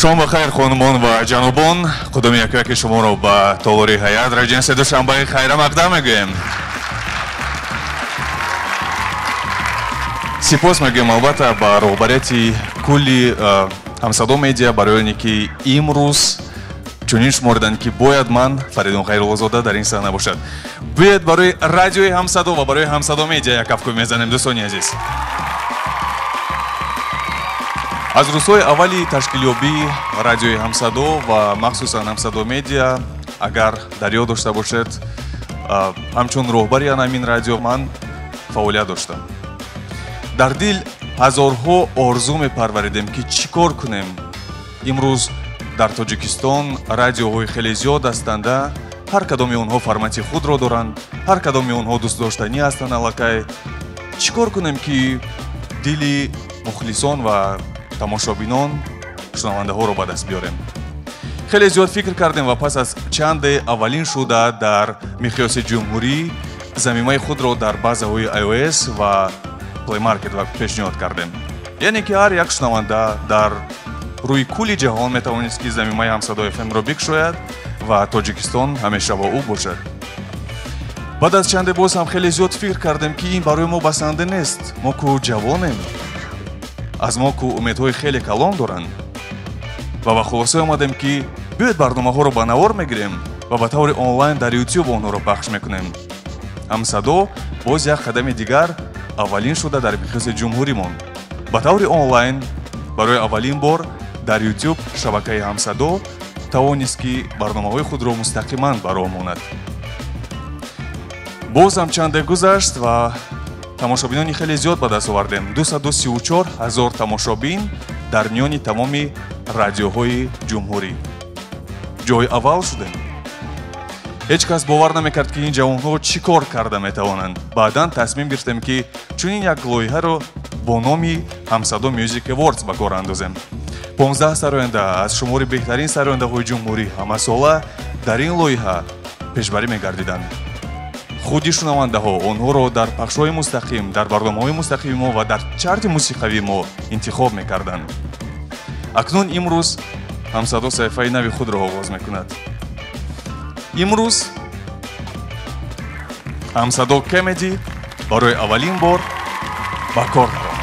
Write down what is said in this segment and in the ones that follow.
Шом бахайр, хонумон ва ҷанобон. Қудуми яке шуморо ба толори Ҳаят Редженси Душанбаи хайра мақдам мегӯем. Сипос мегӯем албатта ба роҳбарияти кулли Ҳамсадо Медиа барои оне ки имрӯз чунин шумориданд, ки бояд ман Фаридун Хайруллозода дар ин саҳна бошад. Биёед барои радиои Ҳамсадо ва барои Ҳамсадо Медиа як кафкӯб мезанем, дӯстони азиз. Аз рӯзҳои аввали ташкилёбии радиои Ҳамсадо ва махсусан Ҳамсадо Медиа, агар дар ёд дошта бошед, ҳамчун роҳбари ҳамин радио ман фаъолият доштам. Дар дил ҳазорҳо орзу мепарваридем, ки чӣ кор кунем. Имрӯз дар Тоҷикистон радиоҳои хеле зиёд ҳастанда, ҳар кадоми онҳо формати худро доранд, ҳар кадоми онҳо дӯстдоштанӣ ҳастанд аллакай. Чӣ кор кунем, ки дили мухлисон ва тамошобинон, шунавандаҳоро ба даст биёрем? Хеле зиёд фикр кардем ва пас аз чанде аввалин шуда дар миқёси ҷумҳурӣ замимаи худро дар базаҳои iOS ва Play Market пешниҳод кардем. Яъне ки ҳар як шунаванда дар рӯи кулли ҷаҳон метавонист, ки замимаи Ҳамсадо FM-ро бикушояд ва Тоҷикистон ҳамеша бо ӯ бошад. Баъд аз чанде боз ҳам хеле зиёд фикр кардем, ки ин барои мо басанда нест. Мо ку ҷавонем, аз мо ку умедҳои хеле калон доранд. Ва ба хулоса омадем, ки биёед барномаҳоро ба навор мегирем ва ба таври онлайн дар YouTube онҳоро пахш мекунем. Ҳамсадо боз як қадами дигар аввалин шуда дар миқёси ҷумҳуримон ба таври онлайн барои аввалин бор дар YouTube шабакаи Ҳамсадо тавонист, ки барномаҳои худро мустақиман ба роҳ монад. Боз ҳам чанде гузашт ва тамошобинони хеле зиёд ба даст овардем. 234 ҳазор тамошобин дар миёни тамоми радиоҳои ҷумҳурӣ. Ҷои аввал шудем. Ҳеҷ кас бовар намекард, ки ин ҷавонҳо чӣ кор карда метавонанд. Баъдан тасмим гирифтем, ки чунин як лоиҳаро бо номи Ҳамсадо Music Awards ба кор андозем. 15 сароянда аз шумори беҳтарин сарояндаҳои ҷумҳурӣ ҳамасола дар ин лоиҳа пешбарӣ мегардиданд. Худи шунавандаҳо онҳоро дар пахшҳои мустақим, дар барномаҳои мустақими мо ва дар чарти мусиқавии мо интихоб мекарданд. Акнун имрӯз Ҳамсадо саҳифаи нави худро оғоз мекунад. Имрӯз Ҳамсадо Комеди барои аввалин бор ба кор даромад.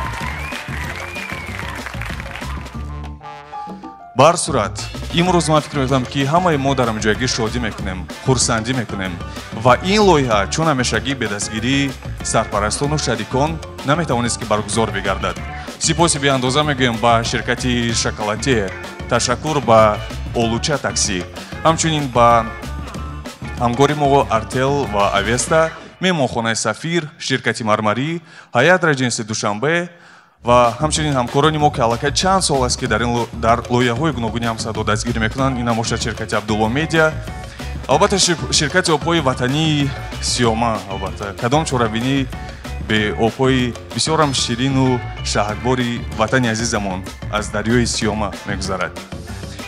Ба ҳар сурат, имрӯз ман фикр мекунам, ки ҳамаи мо дар ҳамҷоягӣ шодӣ мекунем, хурсандӣ мекунем ва ин лоиҳа чун ҳамешагӣ бедастгирии сарпарастону шарикон наметавонист, ки баргузор бигардад. Сипоси беандоза мегӯем ба ширкати Шоколате, ташаккур ба Олуча таксӣ, ҳамчунин ба ҳамкори мо Артел ва Авеста, меҳмонхонаи Сафир, ширкати Мармарӣ, Ҳаят Редженси Душанбе ва ҳамчунин ҳамкорони мо, ки аллакай чанд сол аст, ки дар лоиҳаҳои гуногуни Ҳамсадо дастгирӣ мекунанд. Ин бошад ширкати Абдулло Медиа, албатта ширкати обҳои ватании Сиёма, албатта кадом чорабинӣ бе обҳои бисёрам ширину шаҳдбори ватани азизамон аз дарёи Сиёма мегузарад.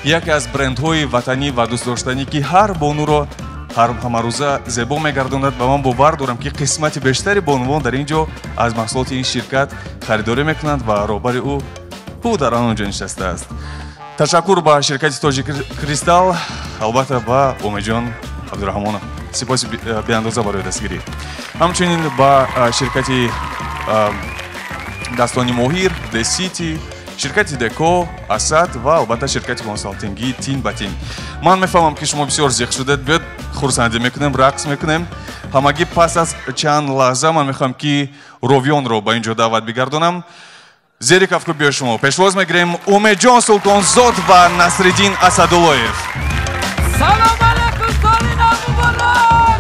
Яке аз брендҳои ватанӣ ва дӯстдоштанӣ, ки ҳар бонуро ҳамарӯза зебо мегардонад ва ман бовар дорам, ки қисмати бештари бонувон дар ин ҷо аз маҳсулоти ин ширкат харидорӣ мекунанд ва роҳбари ӯ дар он ҷо нишастааст. Ташаккур ба ширкати Тоҷик Кристалл, албатта ба Умедҷон Абдураҳмонов. Сипоси беандоза барои дастгирӣ. Ҳамчунин ба ширкати Дастони Моҳир, Де Сити, ширкати Деко, Асад ва албатта ширкати консалтингии Тин ба Тин. Ман мефаҳмам, ки шумо бисёр зиқ шудед. Биёд хурсандӣ мекунем, рақс мекунем. Ҳамагӣ пас аз чанд лаҳза ман мехоҳам, ки ровиёнро ба ин ҷо даъват бигардонам. Зери кафкӯбиҳои шумо пешвоз мегирем Умедҷон Султонзод ва Насриддин Асадуллоев. Салом алейкум, соли нав муборак!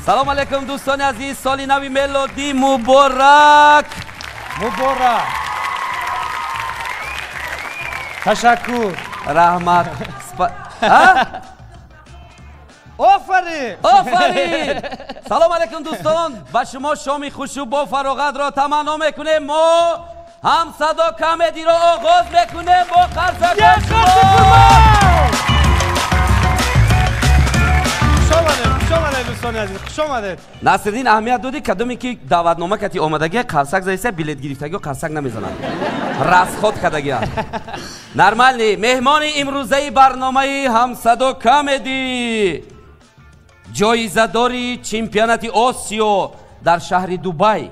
Салом алейкум, дӯстони азиз, соли нави мелодӣ муборак! Муборак! Ташаккур. Раҳмат. Офарин! Офарин! Салом алейкум, дӯстон, ба шумо шоми хушу бо фароғатро таманно мекунем. Мо Ҳамсадо Комедиро оғоз мекунем бо қарсакҳои шумо. Хуш омадед, хуш омадед, дӯстони. дӯстони азиз, хуш омадед. Насриддин, аҳамият додӣ, кадоме ки даъватнома кати омадагия қарсак заиса, билет гирифтагиё қарсак намезананд. Расход кардагия. Нормальный. Меҳмони имрӯзаи барномаи Ҳамсадо Камеди, ҷоизадори чемпионати Осиё дар шаҳри Дубай,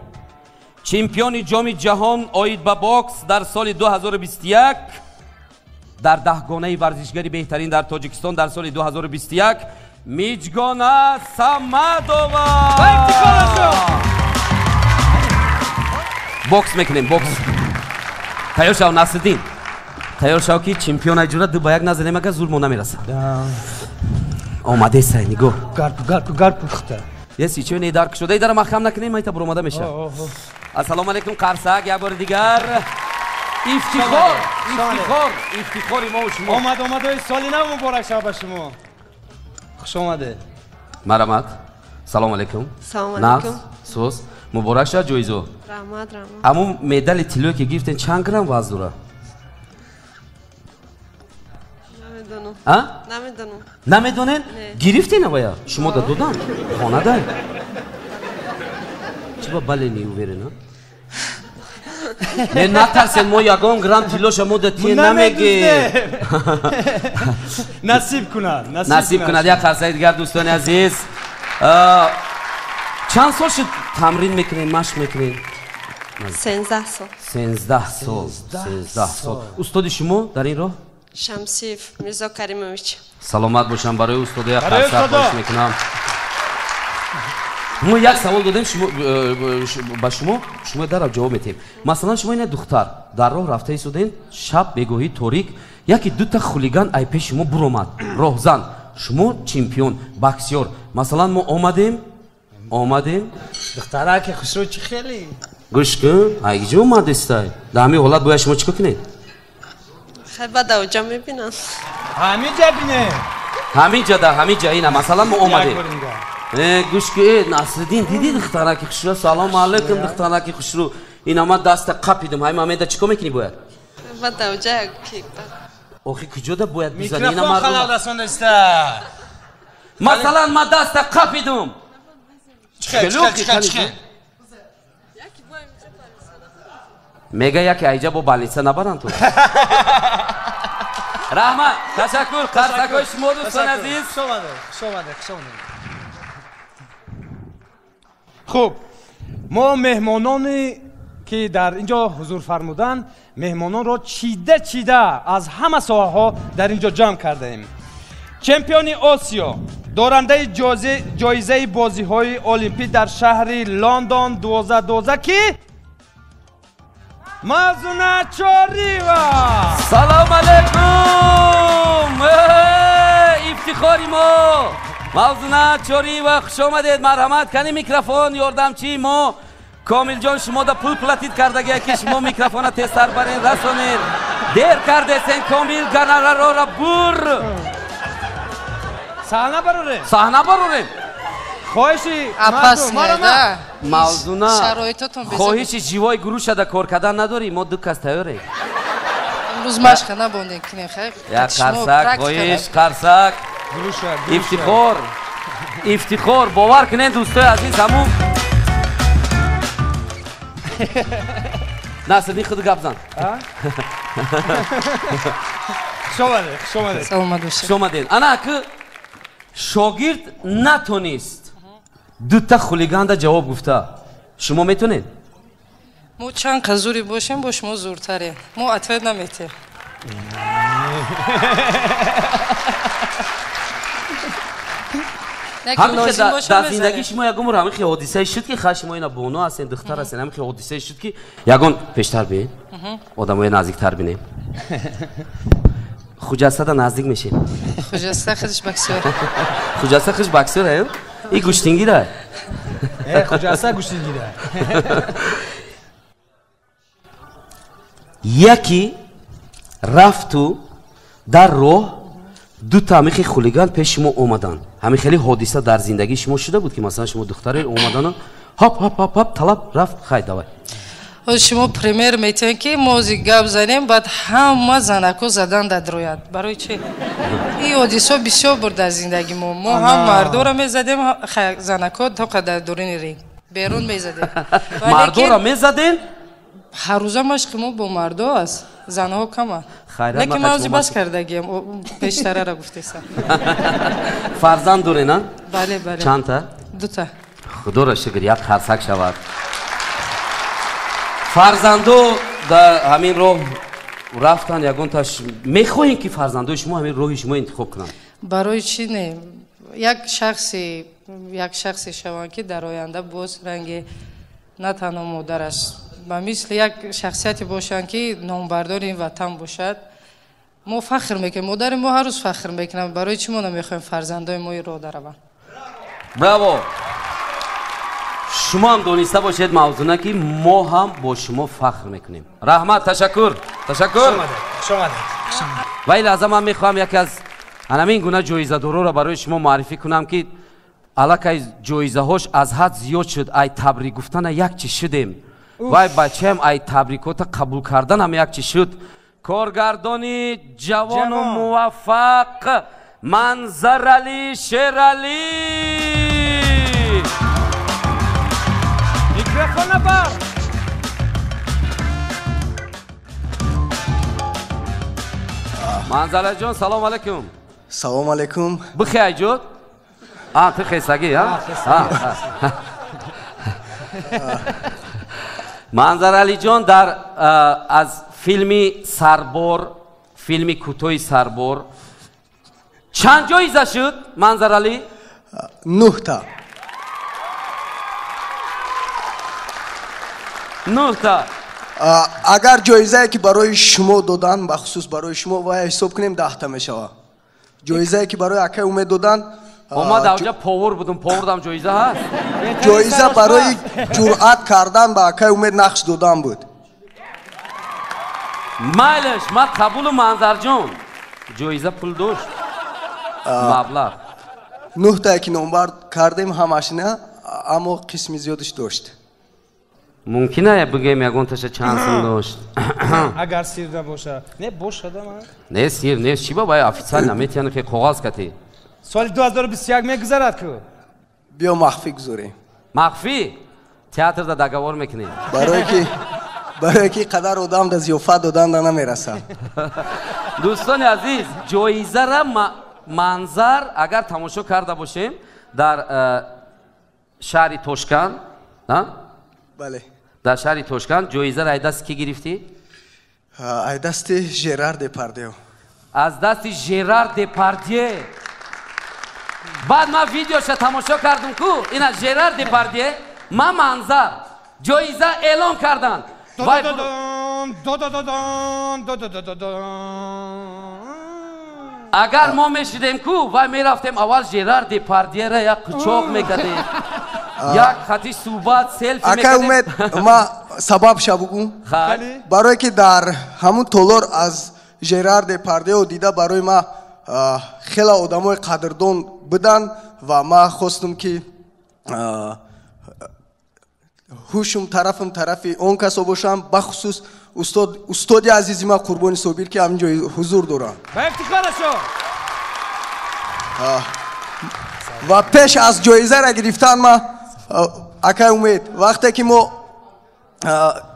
чемпиони ҷоми ҷаҳон оид ба бокс дар соли 2021, дар даҳгонаи варзишгари беҳтарин дар Тоҷикистон дар соли 2021, Миҷгона Самадова. Бокс мекунем, бокс. Тайёр шав, Насриддин. Тайёр шав, ки чемпион айҷура ду ба як назанем, агар зур мо намерасад. Омадесай, нигоҳ. Гарпу, гарпу, гарпу хта. Еси чё не дарк шуда, идара маҳкам накунем, айта буромада мешавад. Ассалому алайкум, қарсак, як бори дигар. Ифтихор, ифтихор, ифтихори мо шумо. Омад, омадои соли нав муборак шавад ба шумо. Хуш омадед. Марҳамат. Салому алайкум. Салому алайкум. Нағз, сӯз. Муборак шавад ҷоизо. Раҳмат, раҳмат. Ҳамун медали тиллое ки гирифтен чанд грамм вазн дорад? Намедонам. А? Намедонам. Намедонед? Гирифтен авая? Шумо да додан? Хона дай? Чӣ ба бале не уверена? Не натарсен, мо ягон грамм тиллоша мо да тие намегем. Насиб кунад. Насиб кунад. Як қарсаи дигар, дӯстони азиз. Чанд сол шуд тамрин мекунед, машқ мекунед? 13 сол. 13 сол. 13 сол. Устоди шумо дар ин роҳ? Шамсиев Мирзо Каримович. Саломат бошам, барои устода як қарсак хоҳиш мекунам. Мо як савол додем ба шумо, шумо дарав ҷавоб метиҳем. Масалан, шумо ина духтар дар роҳ рафта истодем, шаб бегоҳӣ торик, яки дута хулиган ай пеши шумо буромад, роҳзан. Шумо чемпион, боксёр. Масалан, мо омадем, омадем. Духтараки хушрӯ чӣ хеле? Гӯш кун, ай ҷо омадистай? Дар ҳамин ҳолат бояд шумо чӣ кор кунед? Хай баъд авҷа мебинам. Ҳамин ҷа бине. Ҳамин ҷа, дар ҳамин ҷа ина, масалан, мо омадем. Гӯш ки, Насриддин, дидӣ духтараки хушрӯ? Салому алайкум, духтараки хушрӯ. Ина ман даста қапидам, ҳай мамеда чӣ кор мекунӣ бояд? Баъд авҷа ки. Охи куҷода бояд бизанӣ? Микрофон халал расондаиста. Масалан, ман даста қапидум. Чӣ, чӣ, чӣ, чӣ? Мега яке айҷа бо больница набаранд ту. Раҳмат, ташаккур, қарсакҳои шумо, дӯстони азиз. Хуш омадед, хуш омадед, хуш омадед. Хуб, мо меҳмононе ки дар ин ҷо ҳузур фармуданд, меҳмононро чида чида аз ҳама соҳаҳо дар ин ҷо ҷамъ кардаем. Чемпиони Осиё, дорандаи ҷоизаи бозиҳои Олимпӣ дар шаҳри Лондон 1212 ки Мавзуна Чориева. Салом алейкум! Ифтихори мо Мавзуна Чориева, хуш омадед. Марҳамат, кани микрофон, ёрдамчии мо Комилҷон шумо да пул платит кардагия ки шумо микрофона тезтар барен расонед. Дер кардесен, Комил, гонорарора бур. Саҳна барорем. Саҳна барорем. Хоҳиши мардум, Мавзуна, хоҳиши живои гурӯша да кор кардан надорӣ, мо ду кас тайёрем. Имрӯз машқа набондем кунем, хайр. Як қарсак, хоҳиш, қарсак. Ифтихор, ифтихор, бовар кунед, дӯстои азиз, ҳамун Насриддин худ гап зан. Хуш омадед, хуш омадед. Саломат бошед. Хуш омадед. Ана ки шогирд натонист дута хулиганда ҷавоб гуфта. Шумо метонед? Мо чанд қад зури бошем, бо шумо зуртарем. Мо ответ наметем. Дар зиндагии шумо ягон бор ҳамин хел ҳодисае шуд ки хай шумо ина бону ҳастен, духтар ҳастен, ҳамин хел ҳодисае шуд ки ягон пештар биен, одамоя наздиктар бинем. Хуҷастада наздик мешем. Хуҷаста худаш боксёр. Хуҷаста худаш боксёр, аю? И гӯштингира. Хуҷаста гӯштингира. Яки рафту дар роҳ дута ҳамин хулиган пеши шумо омаданд. Ҳамин хеле ҳодиса дар зиндагии шумо шуда буд ки масалан шумо духтаре омадану ҳоп ҳоп ҳоп ҳоп талаб рафт, хай давай. Шумо пример метиҳед, ки мо ози гап занем, баъд ҳама занако задан дадрояд. Барои чи? Ин ҳодисо бисёр бур дар зиндагии мо. Мо ҳам мардоро мезадем, занако то қадар дурини ринг берун мезадем. Мардоро мезадем? Ҳаррӯза машқи мо бо мардо аст, занҳо кама. Лекин ман ози бас кардагиам, пештарара гуфтесам. Фарзанд дорен, а? Бале, бале. Чандта? Дута. Худоро шукр, як қарсак шавад. Фарзандо дар ҳамин роҳ рафтан, ягонташ мехоҳем, ки фарзандои шумо ҳамин роҳи шумо интихоб кунанд? Барои чӣ не? Як шахсе шаванд, ки дар оянда боз ранги на танҳо модараш, ба мисли як шахсияте бошанд, ки номбардори ин ватан бошад. Мо фахр мекунем, модари мо ҳар рӯз фахр мекунам. Барои чӣ мо намехоҳем фарзандои мо ин роҳ дараванд? Браво! Шумо ҳам дониста бошед, Мавзуна, ки мо ҳам бо шумо фахр мекунем. Раҳмат, ташаккур, ташаккур. Ва ин лаҳза ман мехоҳам яке аз анамин гуна ҷоизадороро барои шумо муаррифӣ кунам, ки аллакай ҷоизаҳош аз ҳад зиёд шуд. Ай табрик гуфтана як чи шудем, вай бачаам ай табрикота қабул карданам як чи шуд. Коргардони ҷавону муваффақ Манзарали Шералӣ. Микрофона бар. Манзараҷон, салом алайкум. Салом алайкум. Бихе, айҷод, а ту хесагӣ. Манзаралиҷон, дар аз филми Сарбор, филми кӯтоҳи Сарбор чанд ҷоиза шуд, Манзаралӣ? Нӯҳта. Нӯҳта. Агар ҷоизае, ки барои шумо додан, бахусус барои шумо, вай ҳисоб кунем, 10та мешавад. Ҷоизае, ки барои акаи Умед додан. Ма дар повар будум, повардам ҷоиза ҳаст? Ҷоиза барои ҷуръат кардан ба акаи Умед нақш додан буд. Майлаш, ман қабулу. Манзарҷон, ҷоиза пул дошт, маблағ? Нӯҳтае, ки номбар кардем, ҳамашина, аммо қисми зиёдиш дошт. Мумкин ая бигӯем, ягонташа чанд сум дошт? Агар сир набошад, не бошада. Не, сир нест. Чӣ ба официально метиҳанд, ки коғаз кати. Соли 2021 мегузарад ку. Биё, махфӣ гузорем. Махфӣ, театрда договор мекунем. Барое ки қадар одам да зиёфат додан да намерасад. Дӯстони азиз, ҷоизара Манзар агар тамошо карда бошем, дар шаҳри Тошканд. Бале. Дар шаҳри Тошканд ҷоизаро ай дасти кӣ гирифтӣ? Ай дасти Жерар Депардео. Аз дасти Жерар Депардье. Баъд ман видеоша тамошо кардам ку, ина Жерар Депардье, ман Манзар, ҷоиза эълон карданд. Вай. Ду-ду-ду-дун, ду-ду-ду-ду-дун. Агар мо мешидем ку, вай мерафтем, аввал Жерар Депардьера як қучоқ мекардем, як хати суҳбат, селфи. Акай Умед, ма сабабша бугум. Хай. Барое ки дар ҳамун толор аз Жерар Депардео дида, барои ма хеле одамои қадрдон буданд ва ма хостум, ки ҳушум тарафам тарафи он касо бошам, бахусус устод, устоди азизи ма Қурбони Собир, ки ҳамин ҷо ҳузур дорам. Ба ифтихорашо. Ва пеш аз ҷоизара гирифтан ма, акай Умед, вақте ки мо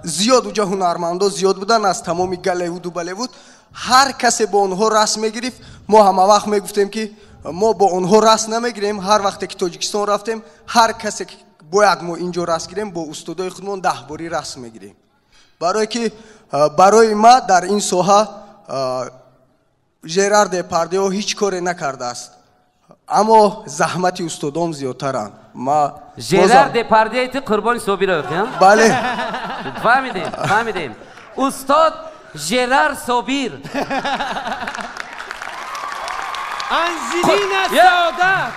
зиёд уҷа ҳунармандо зиёд буданд аз тамоми Голливуду Болливуд, ҳар касе бо онҳо расм мегирифт, мо ҳама вақт мегуфтем, ки мо бо онҳо расм намегирем. Ҳар вақте ки Тоҷикистон рафтем, ҳар касе ки бояд мо инҷо расм гирем, бо устодои худмон 10 борӣ расм мегирем, барое ки барои ма дар ин соҳа Жерар Депардео ҳеҷ коре накардааст, аммо заҳмати устодом зиёдтаранд. Ма Жерар Депардье ти Қурбони Собиров? Бале. Фаҳмидем, фаҳмидем. Устод Жерар Собир. Анжелина Саодат.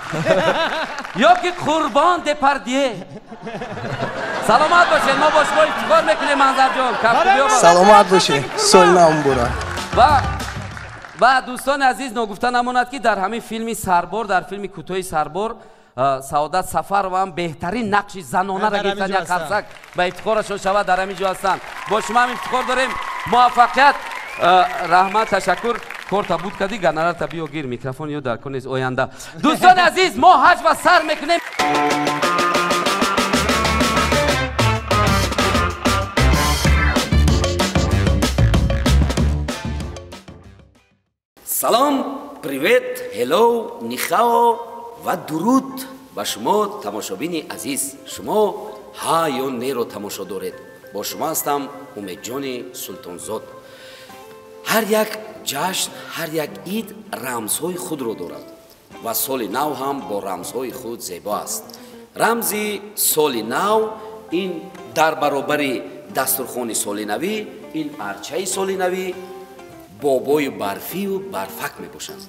Ё ки Қурбон Депардье, саломат бошед. Мо бо шумо ифтихор мекунем, Манзарҷон. Саломат бошед, соли нав муборак. Ва дӯстони азиз, ногуфта намонад, ки дар ҳамин филми Сарбор, дар филми кӯтоҳи Сарбор, Саодат Сафарова ҳам беҳтарин нақши занонара гирифтан, як қарсак ба ифтихорашон шавад, дар ҳамин ҷо ҳастанд. Бо шумо ҳам ифтихор дорем. Муваффақият, раҳмат, ташаккур. Корта буд кардӣ, гонорарта биё гир, микрофон ё дар кор нест оянда. Дӯстони азиз, мо ҳаҷ ва сар мекунем. Салом, привет, hello, нихао ва дуруд ба шумо тамошобини азиз. Шумо ҳа ё неро тамошо доред. Бо шумо ҳастам Умедҷони Султонзод. Ҳар як ҷашн, ҳар як ид рамзҳои худро дорад ва соли нав ҳам бо рамзҳои худ зебо аст. Рамзи соли нав ин дар баробари дастурхони солинавӣ, ин арчаи солинавӣ, бобои барфию барфак мебошанд.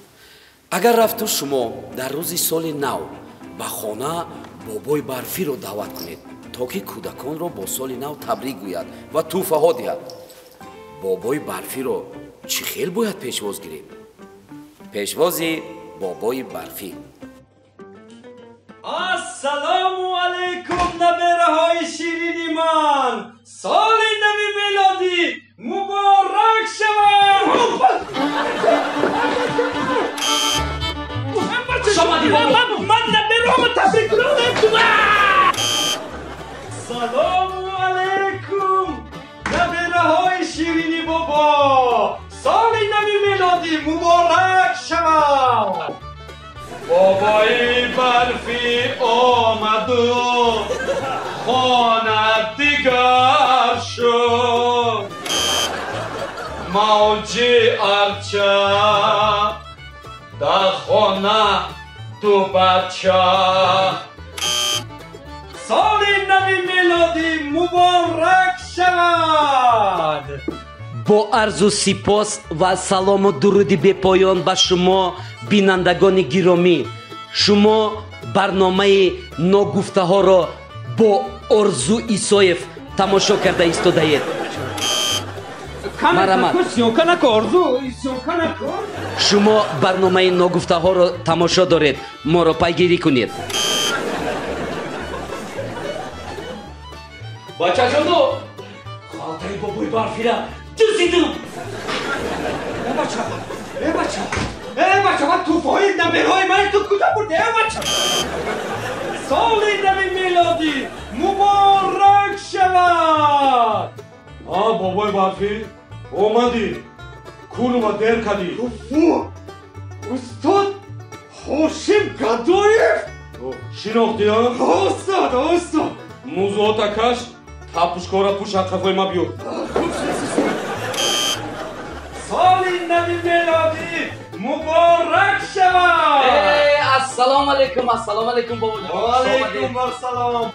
Агар рафту шумо дар рӯзи соли нав ба хона бобои барфиро даъват кунед, то ки кӯдаконро бо соли нав табрик гӯяд ва тӯҳфаҳо диҳад, бобои барфиро чӣ хел бояд пешвоз гирем? Пешвози бобои барфӣ. Ассалому алайкум, набераҳои ширини ман! Соли нави мелодӣ муборак шавад! Ман набераҳома табрик кунам! Салому алайкум, набераҳои ширини бобо! Соли нави мелодӣ муборак шавад! Бобои барфӣ омаду хона дигар шуд. Мавҷи арча дар хона ду бача. Соли нави мелодӣ муборак шавад! Бо арзу сипос ва салому дуруди бепоён ба шумо бинандагони гиромӣ. Шумо барномаи ногуфтаҳоро бо Орзу Исоев тамошо карда истодаед. Шумо барномаи ногуфтаҳоро тамошо доред, моро пайгирӣ кунед. Бачаҷоно, халтаи бобои барфира дуздидам. Э бача, э бача, э бача, ман тӯҳфаҳои набераҳои мани ту куҷо бурдӣ, э бача? Соли нави мелодӣ муборак шавад! А, бобои барфӣ, омадӣ, курва дер кардӣ. Устод Ҳошим Гадоев? Шинохтӣ, а? Устод, устод. Музота каш, тапушкора пуш ҳаққафои ма биёр. Соли нави мелодӣ муборак шавад! Ассалому алайкум, ассалому алайкум, бобоҷон. Ва алайкум ассалом.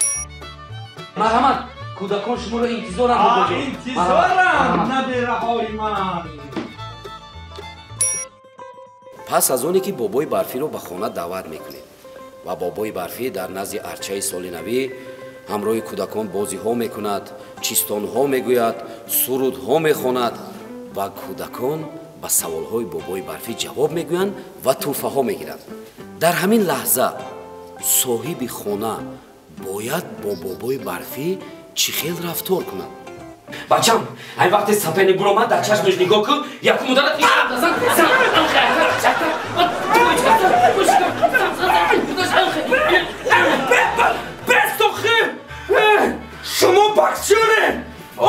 Марҳамат, кӯдакон шуморо интизоранд, бобоҷон. Интизоранд набераҳои ман. Пас аз оне ки бобои барфиро ба хона даъват мекунед ва бобои барфӣ дар назди арчаи солинавӣ ҳамроҳи кӯдакон бозиҳо мекунад, чистонҳо мегӯяд, сурудҳо мехонад ва кӯдакон ба саволҳои бобои барфӣ ҷавоб мегӯянд ва тӯҳфаҳо мегиранд. Дар ҳамин лаҳза соҳиби хона бояд бо бобои барфӣ чӣ хел рафтор кунад? Бачам, ҳамин вақте сапени буромад, дар чашмаш нигоҳ кун, якум ударат Бестохи! Шумо боксёре!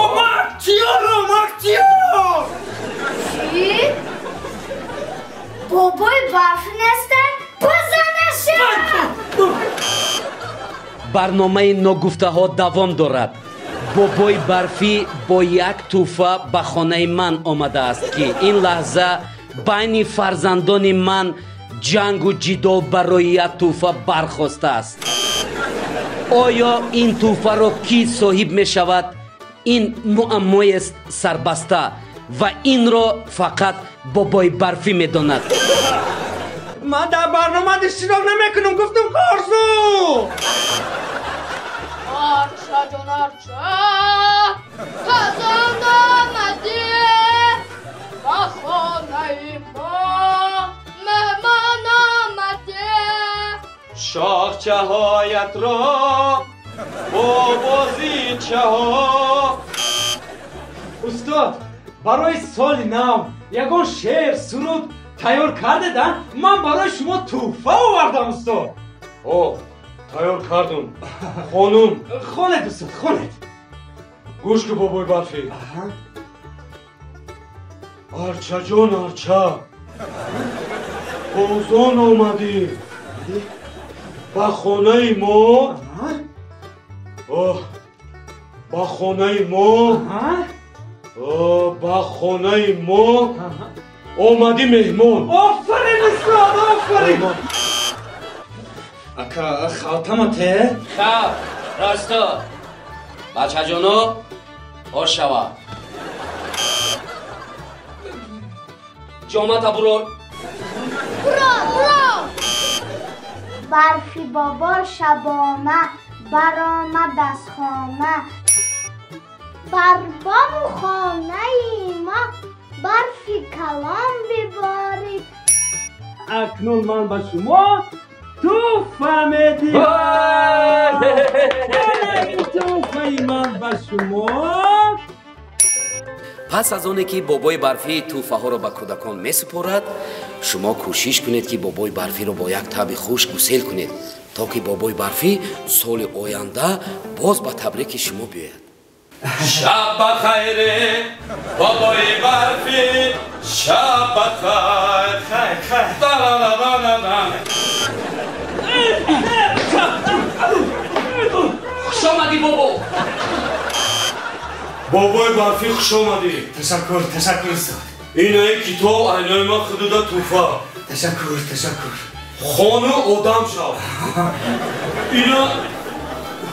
Омактиёр, омактиёр! Чӣ? Бобои барфӣ неста? Бизанаша! Барномаи ногуфтаҳо давом дорад. Бобои барфӣ бо як тӯҳфа ба хонаи ман омадааст, ки ин лаҳза байни фарзандони ман ҷангу ҷидол барои як тӯҳфа бархостааст. Оё ин тӯҳфаро кӣ соҳиб мешавад? Ин муаммоест сарбаста ва инро фақат бобои барфӣ медонад. Ман дар барнома иштирок намекунам, гуфтам Орзу! Арча ҷон арча, қазон омадӣ, ба хонаи мо меҳмон омадӣ. Шохчаҳоят ро бо бозичаҳо. Устод, барои соли нав ягон шеър, суруд тайёр кардед, а? Ман барои шумо тӯҳфа овардам, устод. О, тайёр кардум. Хонум. Хонед, устод, хонед. Гӯш ку, бобои барфӣ. Арчаҷон, арча, бозон омадӣ ба хонаи мо, ба хонаи мо, ба хонаи мо омадӣ меҳмон. Офарин, устод, офарин. Ака, халтама те? Хаб, расто. Бачаҷоно, ош шава. Ҷомата буро. Буро, буро. Барфи бобо шабона баромад аз хона. Бар бому хонаи мо барфи калон биборид. Акнун ман ба шумо тӯҳфа медиҳам. Тӯҳфаи ман ба шумо. Пас аз оне ки бобои барфӣ тӯҳфаҳоро ба кӯдакон месупорад, шумо кӯшиш кунед, ки бобои барфиро бо як таби хуш гусел кунед, то ки бобои барфӣ соли оянда боз ба табрики шумо биёяд. Шаб ба хайре, бобои барфӣ, шаб ба хайр. Хайр, хайр. Хуш омадӣ, бобо. Бобои барфӣ, хуш омадӣ. Ташаккур, ташаккур, устод. Инаи китоб айнои ман худуда тӯҳфа. Ташаккур, ташаккур. Хону одам шав. Ина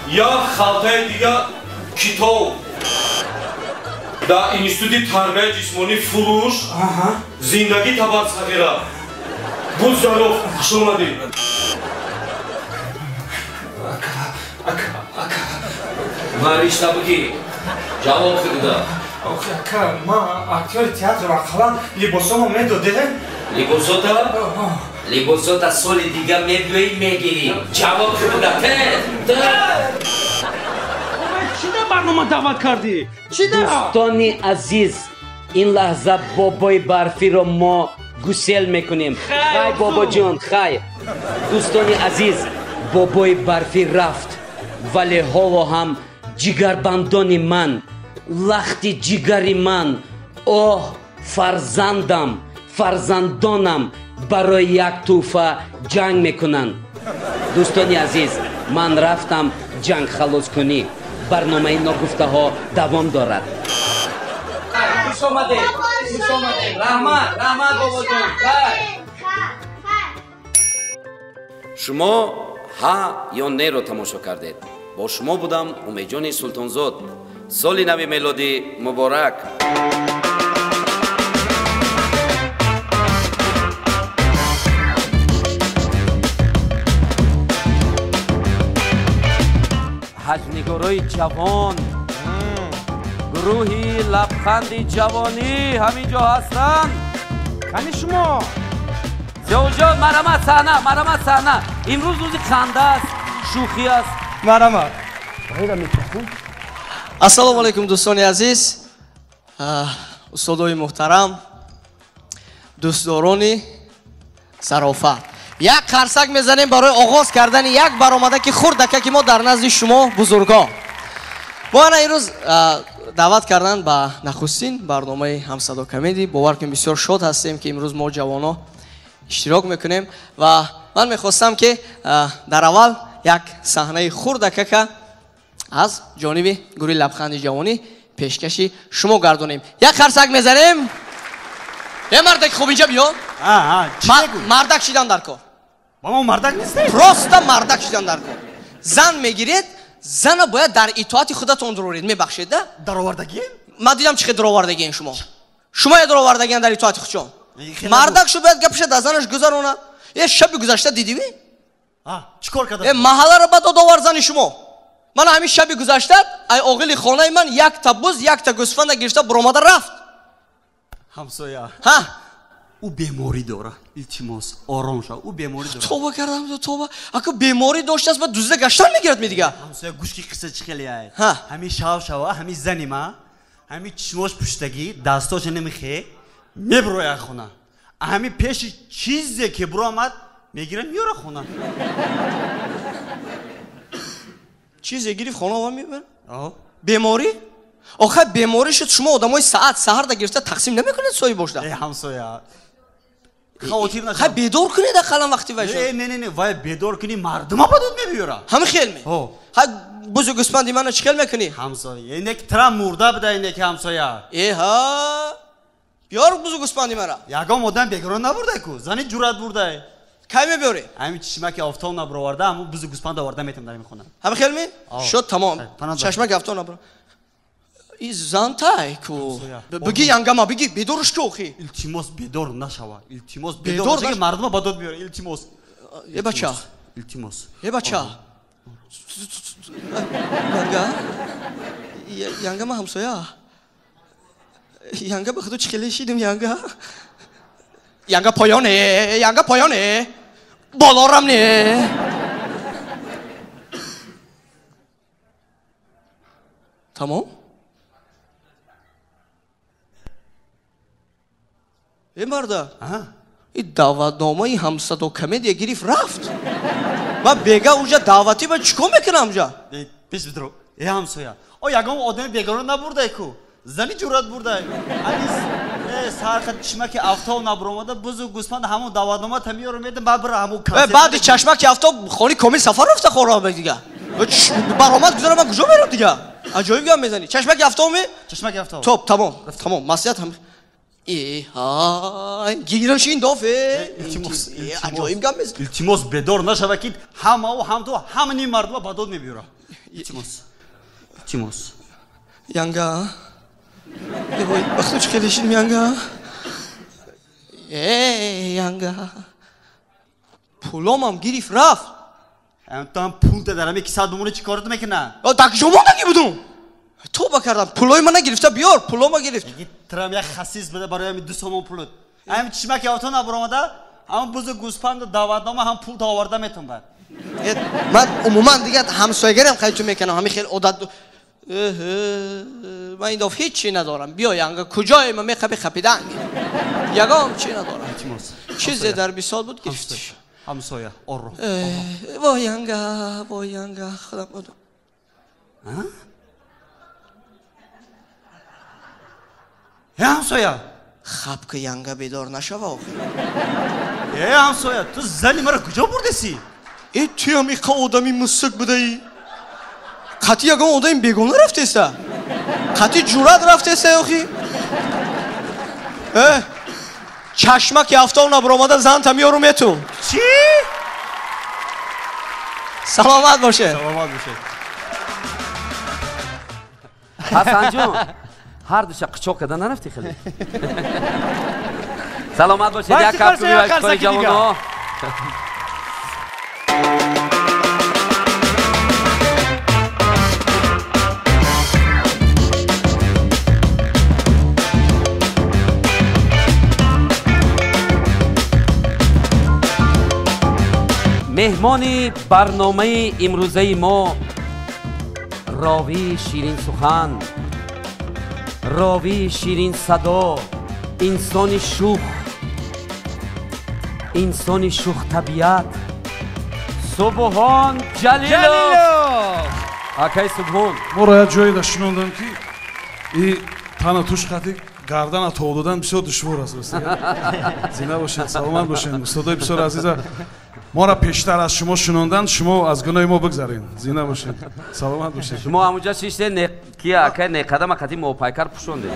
як халтаи дига китоб. Дар институти тарбияи ҷисмонӣ фурӯш, зиндагӣ табар сағира. Буд здоров, хуш омадӣ. Ака, ака, ака. Ман ришта бугӣ. Ҷавоб худуда. Охи, ака, ман актёри театр, ақаллан либосомо медодед? Либосота? Либосота соли дига мебиёӣ, мегирӣ. Ҷавоб худуда. Тез, тез. Чӣ дар барнома даъват кардӣ? Чӣ дар? Дӯстони азиз, ин лаҳза бобои барфиро мо гусел мекунем. Хай, бобоҷон, хай. Дӯстони азиз, бобои барфӣ рафт, вале ҳоло ҳам ҷигарбандони ман, лахти ҷигари ман, оҳ, фарзандам, фарзандонам барои як тӯҳфа ҷанг мекунанд. Дӯстони азиз, ман рафтам ҷанг халоскунӣ. Барномаи ногуфтаҳо давом дорад. Хуш омадед, хуш омадед. Раҳмат, раҳмат, бобоҷон. Хай. Шумо ҳа ё неро тамошо кардед. Бо шумо будам Умедҷони Султонзод. Соли нави мелодӣ муборак. Ҳаҷнигорои ҷавон, гурӯҳи лабханди ҷавонӣ ҳамин ҷо ҳастанд. Кани шумо? Зиёҷон, марамат саҳна, марамат саҳна. Имрӯз рӯзи ханда аст, шӯхӣ аст. Марамат. Ассалому алайкум, дӯстони азиз, устодои муҳтарам, дӯстдорони зарофат. Як қарсак мезанем барои оғоз кардани як баромада ки хурдака ки мо дар назди шумо бузургон. Мо ана имрӯз даъват кардан ба нахустин барномаи ҳамсадо комедӣ. Бовар кунем, бисёр шод ҳастем, ки имрӯз мо ҷавоно иштирок мекунем ва ман мехостам, ки дар аввал як саҳнаи хурдакака аз ҷониби гурӯҳи лабханди ҷавонӣ пешкаши шумо гардонем. Як қарсак мезанем. Е, мардак, хуб, инҷа биё. Мардак шидан дар кор. Мо мардак нестем. Просто мардак шидан дар кор. Зан мегиред, зана бояд дар итоати худатон дуроред. Мебахшед, да? Даровардагием? Ман дидам, чӣ хел даровардагием шумо. Шумо я даровардагиам дар итоати худшон. Мардак шу бояд гапша дар занаш гузаронад. Е, шаби гузашта дидиви? Чӣ кор карда? Е, маҳалларо ба дод овар зани шумо. Ман ҳамин шаби гузашта ай оғили хонаи ман якта буз, якта гӯсфанда гирифта буромада рафт. Ҳамсоя. Ҳа? Ӯ беморӣ дора. Илтимос, ором шав. Ӯ беморӣ дора. Тоба кардам, тоба. Ака беморӣ доштааст, ба дузда гаштан мегирад ми дига. Ҳамсоя, гӯш ки қисса чӣ хеле ай. Ҳамин шав шава, ҳамин зани ма, ҳамин чишмош пуштагӣ, дастоша намехе, меброяд хона. Ҳамин пеши чизе ки биромад, мегира меёра хона. Чизе гирифт хона ова мебар? Беморӣ? Охир беморӣ шуд, шумо одамои саат саҳарда гирифта тақсим намекунед соҳиб бошда? Э, ҳамсоя, хавотир нашав. Хай бедор кунед ақаллан вақти вай шуд. Не, не, не, не, вай бедор кунӣ мардума ба дуд мебиёра. Ҳамин хел ме? Хай бузу гӯспанди мана чӣ хел мекунӣ? Ҳамсоя, инек тра мурда буда, инеки ҳамсоя. Эҳа, биёр бузу гӯспанди мара. Ягон одам бегорон набурдай ку, зани ҷуръат бурдай. Кай мебиёрӣ? Ҳамин чишмаки офтоб набироварда, ҳамун бузу гӯспанд оварда метам дар ин хона. Ҳамин хел ме? Шуд, тамом. Чашмаки офтоб набро. И зантай ку. Биги янгама, биги, бедорш ку охи. Илтимос, бедор нашава. Илтимос, бедор нашава, мардума ба дод меёра. Илтимос. Э бача. Илтимос. Э бача. Янга? Янга ма ҳамсоя. Янга ба худу чӣ хеле шидим янга? Янга поёне, янга поёне. Болорам не. Тамом? Э марда, и даъватномаи ҳамсадо комедия гирифт рафт. Ман бега уҷа даъватӣ ба чӣ кор мекунам уҷа? Пеш бидро. Э ҳамсоя, о ягон одами бегона набурдай ку. Зани ҷуръат бурдай. Ами сархат чишмаки афтоб набуромада, бузу гӯспанд ҳамон даъватнома та меёрам медам, баъд бира ҳамон консерт. Баъди чашмаки афтоб хони комил сафар рафта хора дига. Баромад гузарам, ман куҷо мерам дига? Аҷоиб гап мезанӣ. Чашмаки афтоб ме? Чашмаки афтоб. Топ, тамом, тамом. Маслиҳат ҳам. Эҳай, гираш ин дофе. Илтимос, аҷоиб гап мезанӣ. Илтимос, бедор нашава ки ҳамао ҳам ту ҳама ним мардума ба дод мебиёра. Илтимос. Илтимос. Янга. Ой, бахту чӣ хеле шидим янга. Э, янга. Пуломам гирифт рафт. Ту пул дар ҳами кисат бимонӣ, чӣ корат мекуна? Дар куҷо мондагӣ будум? Тоба кардам, пулои мана гирифта биёр, пулома гирифт. Трам як хасис буда барои ҳами 2 сомон пулут. Ҳами чишмаки авто набуромада, ҳамон бузу гӯспанду даъватнома ҳам пул та оварда метон бад. Ман умуман дигар ҳамсоягарам қайту мекунам, ҳами хел одат. Ман ин дафъа ҳеҷ чӣ надорам. Биё янга, куҷое ма мехапи хапиданг. Ягон чӣ надорам. Чизе дар бисол буд гирифтиш. Ҳамсоя, ором. Вой янга, вой янга, худам будам. Э ҳамсоя, хаб ки янга бедор нашава охи. Э ҳамсоя, ту зани маро куҷо бурдеси? Э туям иқа одами мусук будаӣ. Қатъи ягон одами бегона рафтеса? Қатъи ҷуръат рафтеса охи? Э чашмаки афтоб набуромада занта меёрум мету. Чӣ? Саломат боше. Саломат боше. Ҳасанҷон, ҳар душа қичоқ карда нарафтӣ хеле? Саломат бошед, як кафкӯби ва ифтихори ҷавонҳо. Меҳмони барномаи имрӯзаи мо ровии ширинсухан, ровии ширинсадо, инсони шух, инсони шухтабиат Субҳон Ҷалилов. Акай Субҳон, моро як ҷое дашунондам ки и тана туш қати гардана тов додан бисёр душвор аст. Зинда бошед, саломат бошед, устодои бисёр азиза. Моро пештар аз шумо шунондан, шумо аз гуноҳи мо бигзаред. Зинда бошед, саломат бошед. Шумо ҳамунҷа шиштед, ки акай неқадама қати моҳпайкар пӯшондед.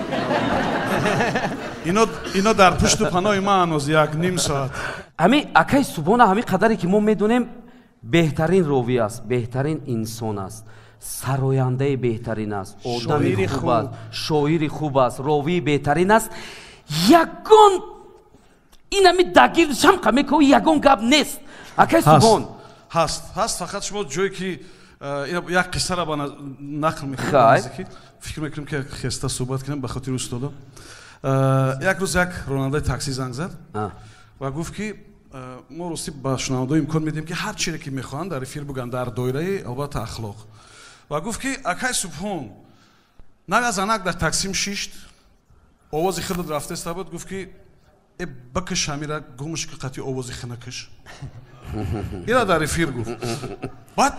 Ино дар пушту паноҳи ман ҳанӯз як ним соат. Ҳамин акай Субҳона, ҳамин қадаре ки мо медонем, беҳтарин ровӣ аст, беҳтарин инсон аст, сарояндаи беҳтарин аст, одами хуб аст, шоири хуб аст, ровии беҳтарин аст. Ягон ин ҳами дагир шамқа мекови, ягон гап нест. Акай Субҳон, ҳаст, ҳаст, фақат шумо ҷое ки як қиссаро ба нақл мекунед, фикр мекунем ки хеста суҳбат кунем ба хотири устодо. Як рӯз як ронандаи такси занг зад ва гуфт, ки мо ростӣ ба шунавандаҳо имкон медиҳем, ки ҳар чире ки мехоҳанд дар эфир бигӯянд, дар доираи албатта ахлоқ. Ва гуфт, ки акай Субҳон, нага занак дар таксим шишт, овози худат рафтеста буд, гуфт, ки э бикиш ҳамира, гумш ки қати овози хинакиш. Ира дар эфир гуфт. Баъд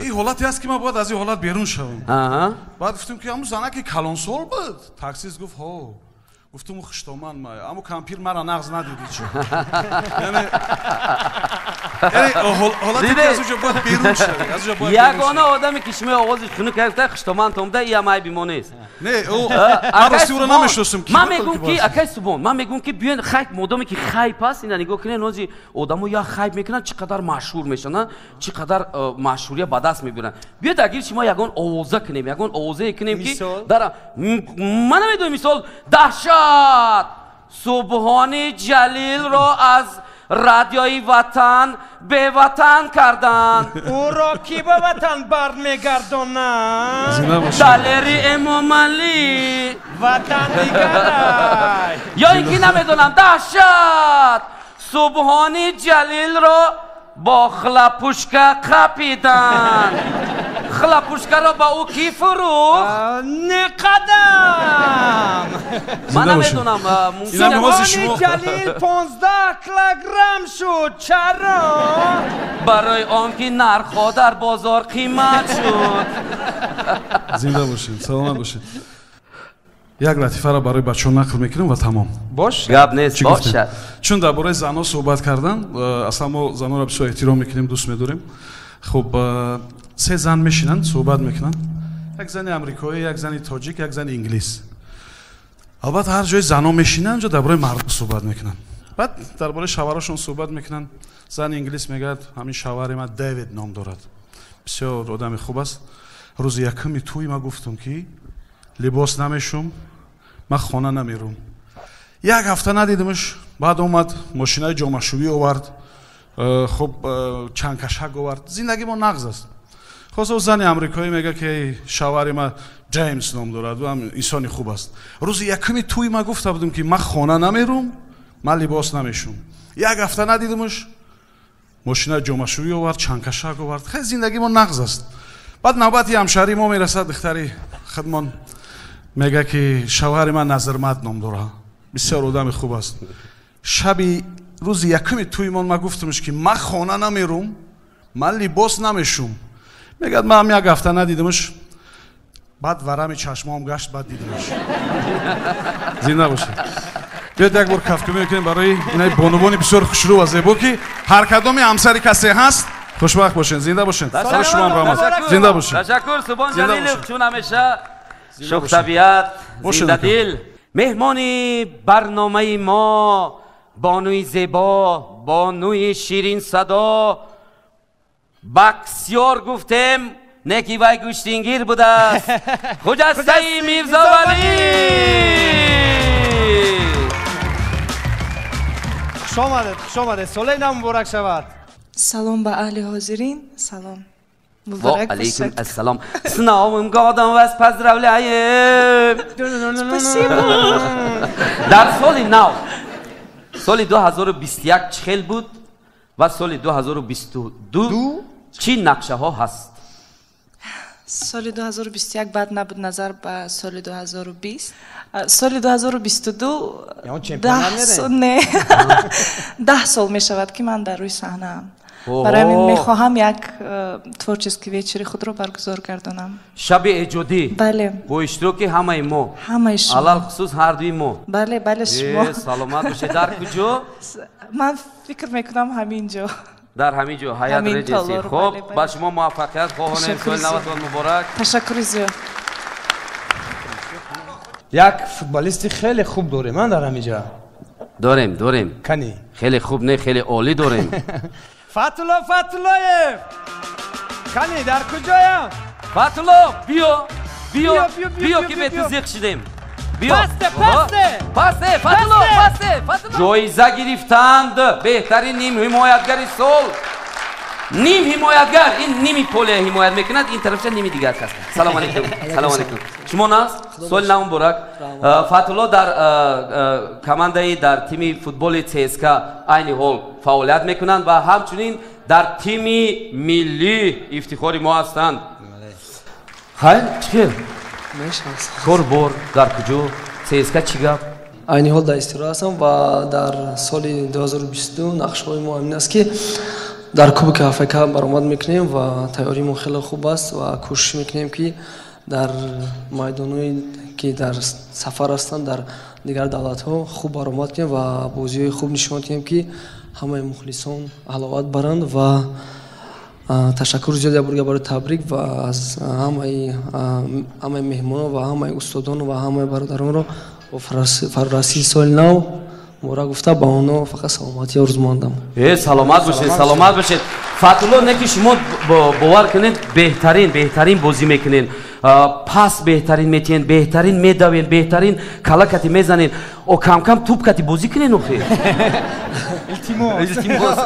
ин ҳолате аст, ки ман бояд аз ин ҳолат берун шавам. Баъд гуфтем, ки ҳамун занаки калонсол буд? Таксист гуфт: ҳо. Гуфтум: хуштоман ма, аммо кампир мара нағз надидӣ чӣ? Яъне ҳолате ки аз уҷо бояд берун шавӣ, аз уҷо бояд. Ягона одаме ки шумо овози хунук гирифта, хуштоман томда, иам айби мо нест. Не, ман рости ӯро намешиносам. Ман мегӯм, ки акай Субон, ман мегӯм, ки биён хайп, модоме ки хайп аст, ина нигоҳ кунед, нози одамо як хайп мекунанд, чӣ қадар машҳур мешаванд, чӣ қадар машҳурия ба даст мебиранд. Биёд, агар шумо ягон овоза кунем, ягон овозае кунем, ки дар ман намедонам, мисол, даҳшат, Субҳони Ҷалилро аз радиои Ватан беватан карданд. Ӯро кӣ ба ватан бармегардонад? Далери Эмомалӣ. Ватан дигарай. Ё ин ки намедонам, даҳшат, Субҳони Ҷалилро бо хлопушка қапиданд, хлопушкаро ба ӯ кӣ фурӯхт? Не қадам. Ман намедонам. Субҳони Ҷалил 15 килограмм шуд, чаро? Барои он ки нархҳо дар бозор қимат шуд. Зинда бошед, саломат бошед. Як латифаро барои бачаҳо нақл мекунем ва тамом. Бош. Гап нест, бошад. Чун дар бораи занҳо суҳбат кардан, аслан мо занҳоро бисёр эҳтиром мекунем, дӯст медорем. Хуб, се зан мешинанд, суҳбат мекунанд: як зани амрикоӣ, як зани тоҷик, як зани инглис. Албатта, ҳар ҷои занҳо мешинанд, ҷо дар бораи мардум суҳбат мекунанд, баъд дар бораи шавҳарошон суҳбат мекунанд. Зани инглис мегӯяд: ҳамин шавҳари ман Дэвид ном дорад, бисёр одами хуб аст. Рӯзи якуми тӯи ма гуфтум, ки либос намешум, ман хона намерум. Як ҳафта надидимш, баъд омад, мошинаи ҷомашӯӣ овард, хуб, чангкашак овард, зиндагӣ мо нағз аст. Хосо зани амрикоӣ мега, ки шавҳари ма Ҷеймс ном дорад, ӯ ҳам инсони хуб аст. Рӯзи якуми тӯи ма гуфта будум, ки ман хона намерум, ман либос намешум. Як ҳафта надидимш, мошинаи ҷомашӯӣ овард, чангкашак овард, хеле зиндагӣ мо нағз аст. Баъд навбати ҳамшаҳрии мо мерасад, духтари худмон мега, ки шавҳари ман Назирмад ном дорад, бисёр одами хуб аст. Шаби рӯзи якуми тӯимон ман гуфтамш, ки ман хона намерум, ман либос намешум. Мегӯяд, ман ҳам як ҳафта надидимш, баъд варами чашмоам гашт, баъд дидимш. Зинда бошед. Биёед, як бор кафкӯбӣ мекунем барои инаи бонувони бисёр хушрӯ ва зебо, ки ҳар кадоми ҳамсари касе ҳаст. Хушбахт бошед, зинда бошед. Барои шумоам раҳмат, зинда бошед. Ташаккур, Субҳон Ҷалилов, чун ҳамеша шӯхтабиат, зиндадил. Меҳмони барномаи мо бонуи зебо, бонуи ширинсадо, боксёр гуфтем, не ки вай гӯштингир будааст, Хуҷастаи Мирзовалӣ. Хуш омадед, хуш омадед, соли нав муборак шавад. Салом ба аҳли ҳозирин, салом. Ва алейкум ассалом. С Новым годом вас поздравляем! Спасибо. Дар соли нав, соли 2021 чӣ хел буд ва соли 2022 чӣ нақшаҳо ҳаст? Соли 2021 бад набуд назар ба соли 2020. Соли 2022 не, 10 сол мешавад, ки ман дар рӯи саҳнаам. Барои ҳамин мехоҳам як творческий вечери худро баргузор гардонам. Шаби эҷодӣ. Бале. Бо иштироки ҳамаи мо. Ҳамаи шумо. Алалхусус ҳардуи мо. Бале, бале, шумо. Саломат бошед. Дар куҷо? Ман фикр мекунам, ҳамин ҷо. Дар ҳамин ҷо, Ҳаят Реҷенси. Хуб, ба шумо муваффақият хоҳонем, соли наватон муборак. Ташаккури зиёд. Як футболисти хеле хуб дорем дар ҳамин ҷо. Дорем, дорем. Кани? Хеле хуб не, хеле олӣ дорем. Фатулло Фатуллоев, кани, дар куҷоям? Фатулло, биё, биё, биё, ки бе ту зиқ шидем. Биё. Пасте, пасте. Пасте, Фатулло, пасте, Фатулло. Ҷоиза гирифтанд беҳтарин нимҳимоятгари сол. Ним ҳимоятгар, ин ними поле ҳимоят мекунад, ин тарафша ними дигар кас. Салом алейкум. Салом алейкум. Шумо нас? Соли нав муборак. Фатулло дар командаи дар тими футболи ЦСКА айни ҳол фаъолият мекунанд ва ҳамчунин дар тими миллӣ ифтихори мо ҳастанд. Хайр, чӣ хел? Кор бор дар куҷо? ЦСКА чӣ гап? Айни ҳол дар истироҳат ҳастам ва дар соли 2022 нақшаҳои мо ҳамин аст, ки дар Кубки АФК баромад мекунем ва тайёрии мо хеле хуб аст ва кӯшиш мекунем, ки дар майдонҳое ки дар сафар ҳастанд, дар дигар давлатҳо хуб баромад кунем ва бозиҳои хуб нишон диҳем, ки ҳамаи мухлисон ҳаловат баранд. Ва ташаккур зиёд як барои табрик ва аз ҳамаи меҳмонон ва ҳамаи устодон ва ҳамаи бародаронро бо фарорасии соли нав муборак гуфта, ба онҳо фақат саломатӣ орзумандам. Саломат бошед, саломат бошед. Фатулло, не ки шумо бовар кунед, беҳтарин, беҳтарин бозӣ мекунед, пас беҳтарин метиҳед, беҳтарин медавед, беҳтарин калакати мезанед. О, камкам туп кати бозӣ кунед охир. Илтимос. Илтимос.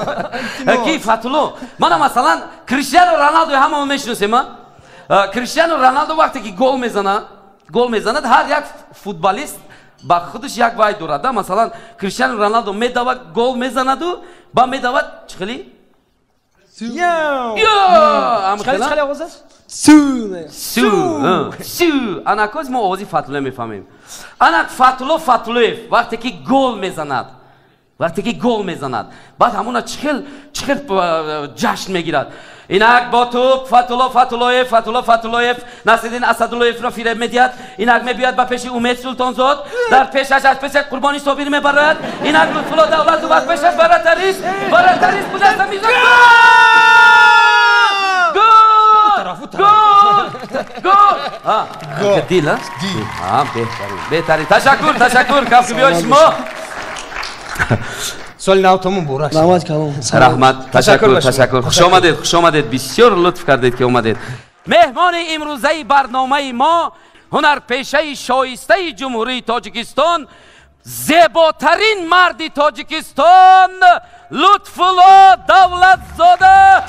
Ки Фатулло, мана масалан Криштиану Роналдо ҳамаон мешиносем, а? Криштиану Роналдо вақте ки гол мезанад, ҳар як футболист ба худаш як вай дорад. Масалан, Криштиану Роналдо медавад, гол мезанаду ба медавад чӣ хели? Чӣ овоз аст? Су. Су. Су. Ана коз мо овози Фатулло мефаҳмем. Ана Фатулло Фатуллоев вақте ки гол мезанад, вақте ки гол мезанад, баъд ҳамона чӣ хел ҷашн мегирад. Инак бо туп Фатулло Фатуллоев, Фатулло Фатуллоев Насриддин Асадуллоевро фиреб медиҳад. Инак мебиёяд ба пеши Умед Султонзод, дар пешаш аз пешаш Қурбони Собир мебарад. Инак Лутфулло Давлатов аз пешаш баратарист, баратарист будаста мизад. Гол! Гол! Гол! Гол! Дил, а? Дил. Беҳтарин, беҳтарин. Ташаккур, ташаккур. Кафкӯбиҳои шумо. Соли навтон муборак. Раҳмат калом. Раҳмат, ташаккур, ташаккур. Хуш омадед, хуш омадед. Бисёр лутф кардед ки омадед. Меҳмони имрӯзаи барномаи мо ҳунарпешаи шоистаи Ҷумҳурии Тоҷикистон, зеботарин марди Тоҷикистон Лутфулло Давлатзода.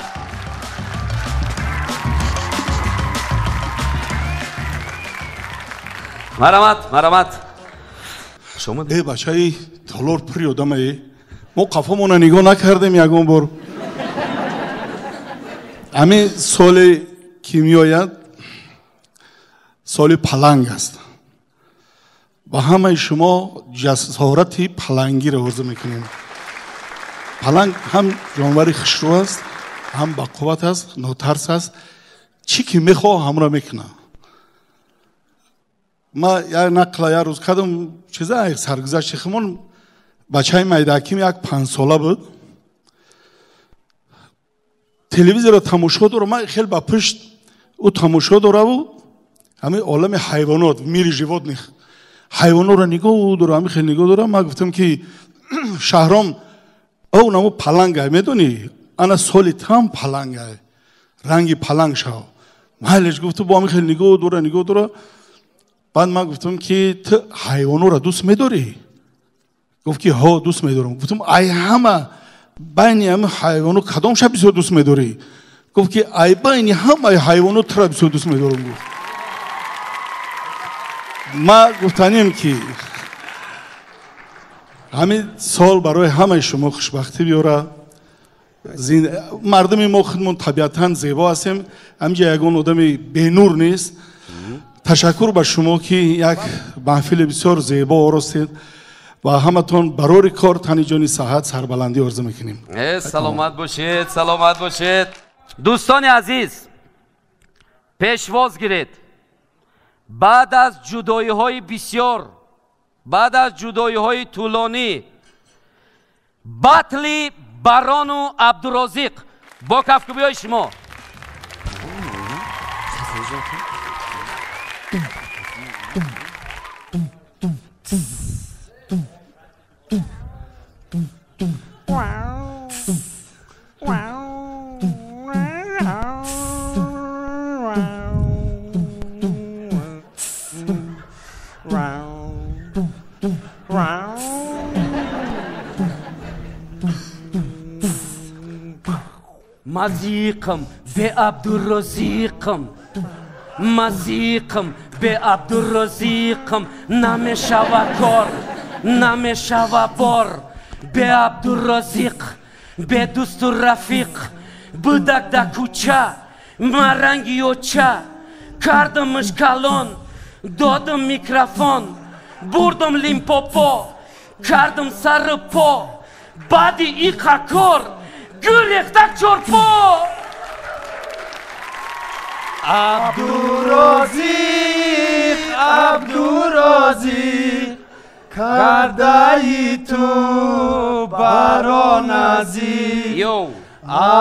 Марҳамат, марҳамат. Хуш омадед. Э, бачаи толор пури одамае. Мо қафомона нигоҳ накардем ягон бор. Ҳамин соли ки меояд соли паланг аст. Ба ҳамаи шумо ҷасорати палангиро орзу мекунем. Паланг ҳам ҷонвари хушрӯ аст, ҳам бақувват аст, нотарс аст. Чӣ ки мехоҳ ҳамро мекунад. Ма як нақла як рӯз кардам, чиза саргузашти химон. Бачаи майдаким як 5 сола буд, телевизорро тамошо дорам, ман хел ба пушт ӯ тамошо дораву ҳамин олами ҳайвонот, мири животных, ҳайвонотро нигоҳ дора, ҳамин хел нигоҳ дорам. Ман гуфтам, ки Шаҳром, ӯ намо палангай, медонӣ, ана соли там палангай, ранги паланг шав. Майлеш, гуфту, бо ҳамин хел нигоҳ дора, нигоҳ дора. Баъд ман гуфтам, ки ту ҳайвонотро дӯст медорӣ? Гуфт, ки ҳо, дӯст медорам. Гуфтам, ай ҳама байни ҳама ҳайвоно кадомша бисёр дӯст медорӣ? Гуфт, ки ай байни ҳамаи ҳайвоно тура бисёр дӯст медорам, гуфт. Ма гуфтанем, ки ҳамин сол барои ҳамаи шумо хушбахтӣ биёра. Мардуми мо худмон табиатан зебо ҳастем, ҳаминҷа ягон одами бенур нест. Ташаккур ба шумо, ки як маҳфили бисёр зебо оростед, ва ҳаматон барори кор, тани ҷони саҳат, сарбаландӣ орзу мекунем. Саломат бошед, саломат бошед. Дӯстони азиз, пешвоз гиред, баъд аз ҷудоиҳои бисёр, баъд аз ҷудоиҳои тӯлонӣ, батли Барону Абдурозиқ бо кафкӯбиҳои шумо. Мазиқам бе Абдуразиқам, мазиқам бе Абдуразиқам, намешава кор, намешава бор, бе Абдуразиқ, бе дӯсту рафиқ, будак да кӯча, маранги оча, кардамаш калон, додам микрофон, бурдам Лимпопо, кардам сари по, баъди иқа кор гурехтак чорпо. Абдуразиқ, Абдуразиқ, кардаи ту баро назиқ.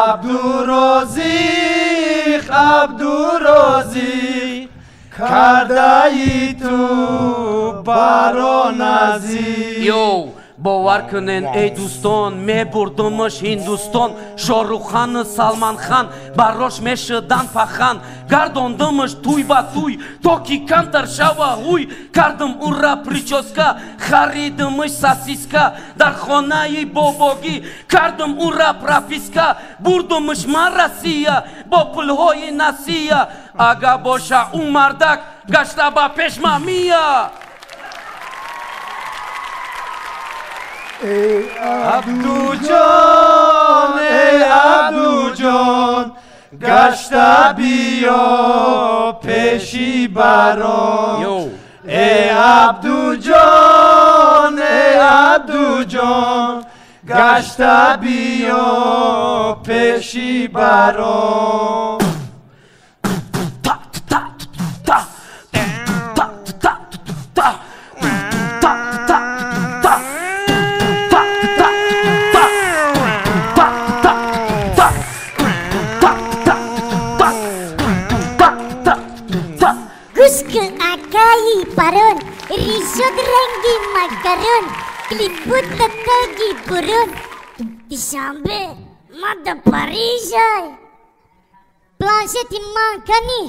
Абдуразиқ, Абдуразиқ, кардаи ту баро назиқ. Бовар кунен, эй дӯстон, мебурдумаш Ҳиндустон, Шоҳруххану Салманхан барош мешудан пахан, гардондумаш туй ба туй, то ки камтар шава ҳуй, кардам ура прическа, харидумаш сосиска, дар хонаи бобогӣ кардам ура прописка, бурдумаш ман Россия бо пулҳои насия, ага боша ӯ мардак гашта ба пеш мамия. Эй Абдуҷон, эй Абдуҷон, гашта биё пеши барон. Эй Абдуҷон, эй Абдуҷон, гашта биё пеши барон. Барон, ришод ранги макарон, клипута таги бурун. Душанбе, ма да Парижай. Планшети ман кани.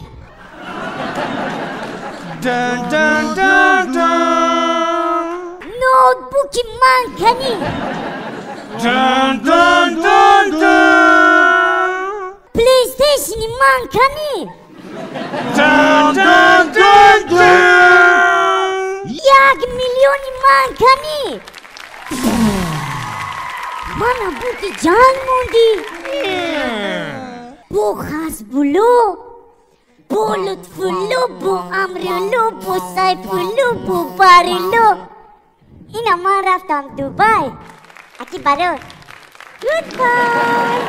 Дун дун дун дун. Ноутбуки ман кани. Дун дун дун дун. Плейстейшни ман кани. Дун дун дун дун. 1 миллиони ман кани. Мана буки ҷанг мондӣ. Бо Хасбулло, бо Лутфулло, бо Амрулло, бо Сайфулло, бо Барилло. Ина ман рафтам Дубай. Аки барон. Goodbye.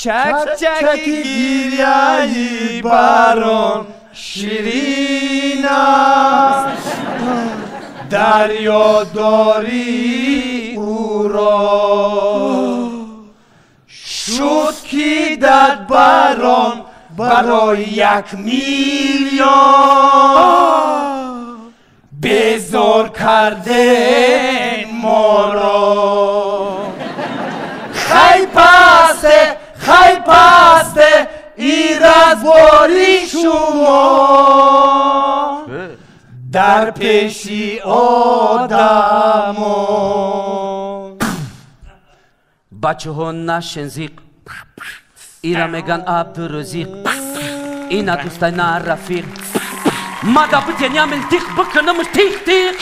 Чак-чаки гиряи барон ширин аст, дарёдорӣ ӯро шуд ки дад барон барои 1 миллион безор карден моро. Хай пасте, хай пасте, и разбори шумо дар пеши одамо. Бачаҳо нашен зиқ, ира меган Абдуразиқ, ина дӯстай на рафиқ. Мада битен ямил тиқ бикунамаш тиқ тиқ.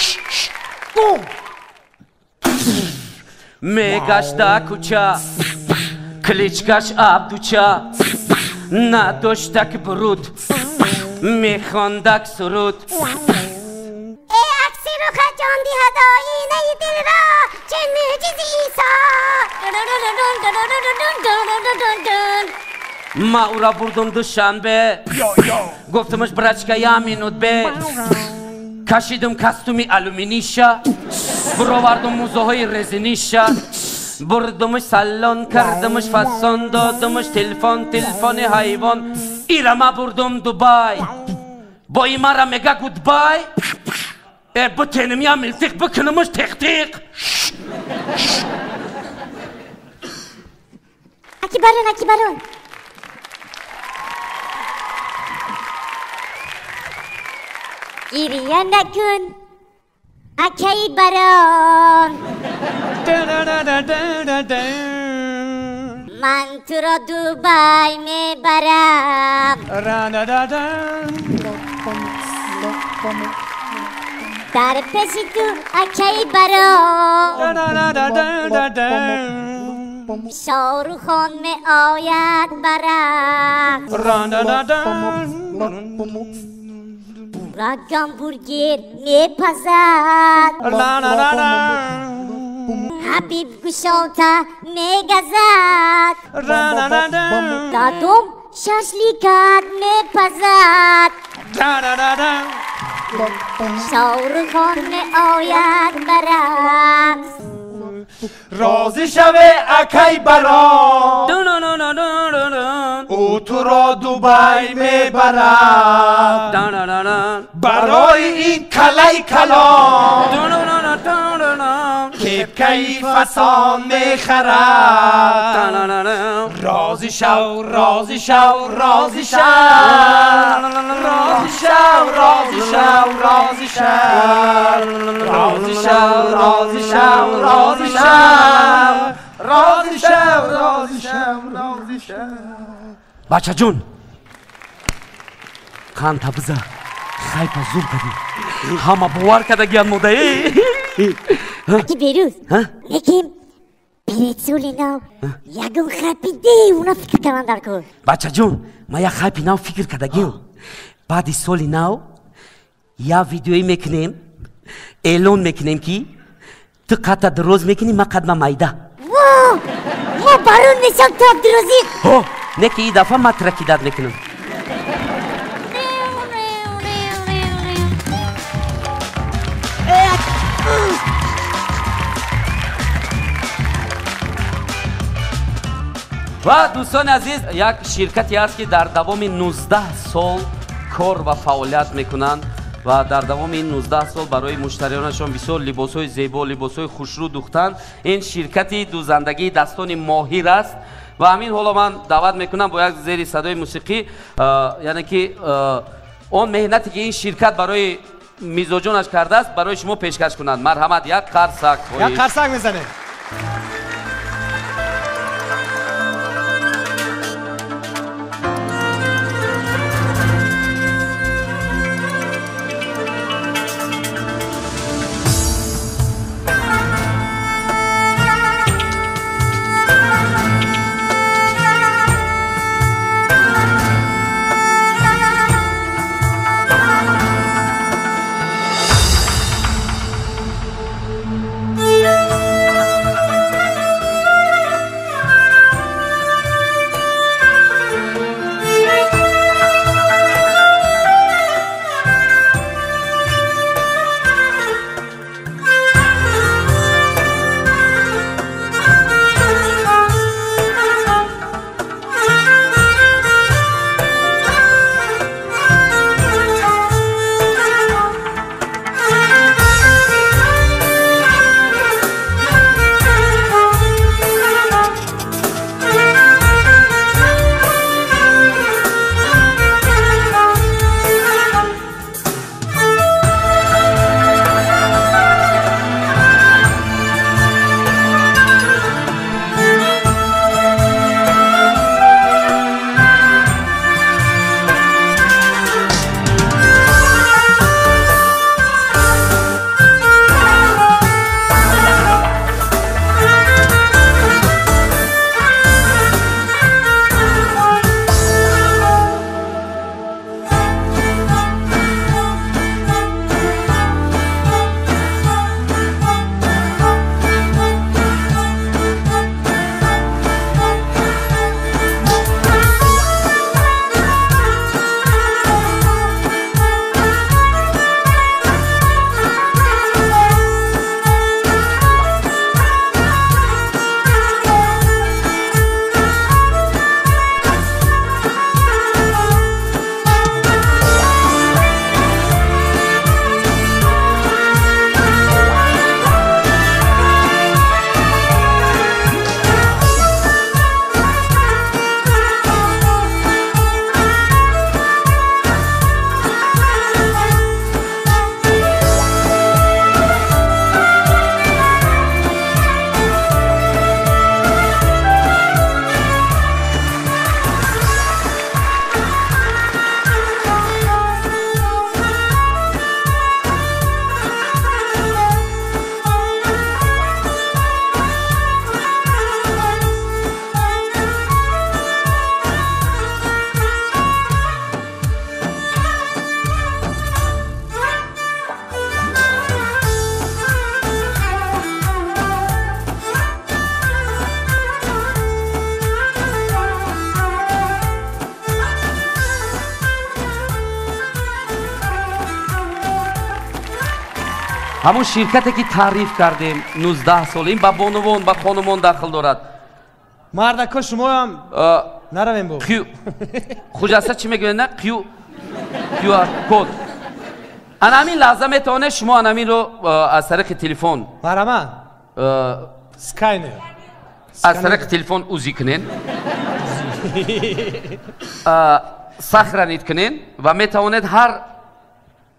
Мегашта кӯча, кличкаш Абдуча, надоштак буруд, мехондак суруд. Эй акси руха ҷон диҳад оинаи дилро, че мӯъҷизи Исо. Ма ӯра бурдум Душанбе, гуфтамаш брачка я минут бе, кашидум костюми алюминиша, буровардум мӯзаҳои резиниша, бурдумаш салон, кардамаш фасон, додумаш телефон, телефони ҳайвон. Ира ма бурдум Дубай, бо и мара мега goodbye. Э бутеним я милтиқ бикунамаш тиқ-тиқ. Аки барон, аки барон. Гиря накун, Акаи барон. Ман туро Дубай мебарам. Дар пеши ту акаи барон. Шоҳрухон меояд ба рақс. Гамбургер мепазад. Ҳабиб гӯшота мегазад. Дадом шашликат мепазад. Шоҳрухон меояд ба рақс. Розӣ шаве акай барон, ӯ туро Дубай мебарад. Барои ин калаи калон кепкаи фасон мехарад. Розӣ шав, розӣ шав, розӣ шав, розӣ шав, розӣ шав, розӣ шав, розӣ шав, розӣ шав, розӣ шав, розӣ шав, розӣ шав, розӣ шав. Бачаҷон, қанта биза, хайпа зур кардӣ, ҳама бовар кардагиан модаe. Аки Берӯз, лекин перед соли нав ягон хайпи девона фикр кардан дар кор. Бачаҷон, ман як хайпи нав фикр кардагиам. Баъди соли нав як видеое мекунем, эълон мекунем, ки ту қадта дароз мекунӣ, ман қадма майда. Во, мо барон мешам, ту Абдурозиқ. Ҳо, не ки ин дафъа ман тура кидат мекунам. Ва дӯстони азиз, як ширкате ҳаст, ки дар давоми 19 сол кор ва фаъолият мекунанд ва дар давоми ин 19 сол барои муштариёнашон бисёр либосҳои зебо, либосҳои хушрӯ духтанд. Ин ширкати дӯзандагии дастони моҳир аст ва ҳамин ҳоло ман даъват мекунам бо як зери садои мусиқӣ, яъне ки он меҳнате ки ин ширкат барои мизоҷонаш кардааст, барои шумо пешкаш кунанд. Марҳамат, як қарсак. Як қарсак мезанем. Ҳамон ширкате ки таъриф кардем 19 сол, ин ба бонувон, ба хонумон дахл дорад. Мардако, шумоам наравем бо. Хуҷаста чӣ мегӯянд? На QR код. Ана ҳамин лаҳза метавонед шумо ана ҳаминро аз тариқи телефон. Марама. Скайнер. Аз тариқи телефон УЗИ кунед. Сохранить кунед ва метавонед ҳар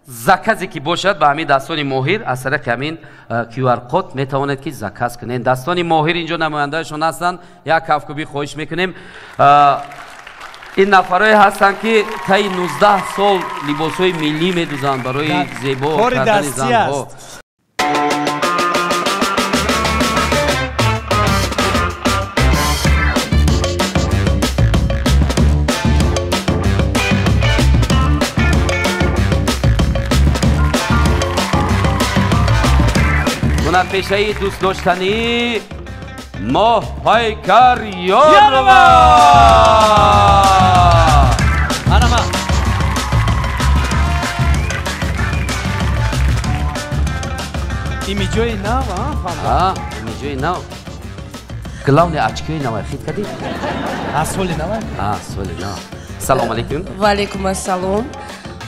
заказе ки бошад ба ҳамин дастони моҳир аз тариқи ҳамин QR код метавонед ки заказ кунед. Дастони моҳир инҷо намояндаашон ҳастанд. Як кафкӯбӣ хоҳиш мекунем. Ин нафарое ҳастанд ки таи 19 сол либосҳои миллӣ медӯзанд барои зебо кардани занҳо. Ҳунарпешаи дӯстдоштанӣ Моҳпайкар Ёрова. Марама. Имиҷои нав, а? Имиҷои нав. Главное, очкои нав хит кардӣ? А, соли нав? А, соли нав. Салом алейкум. Ва алейкум ассалом.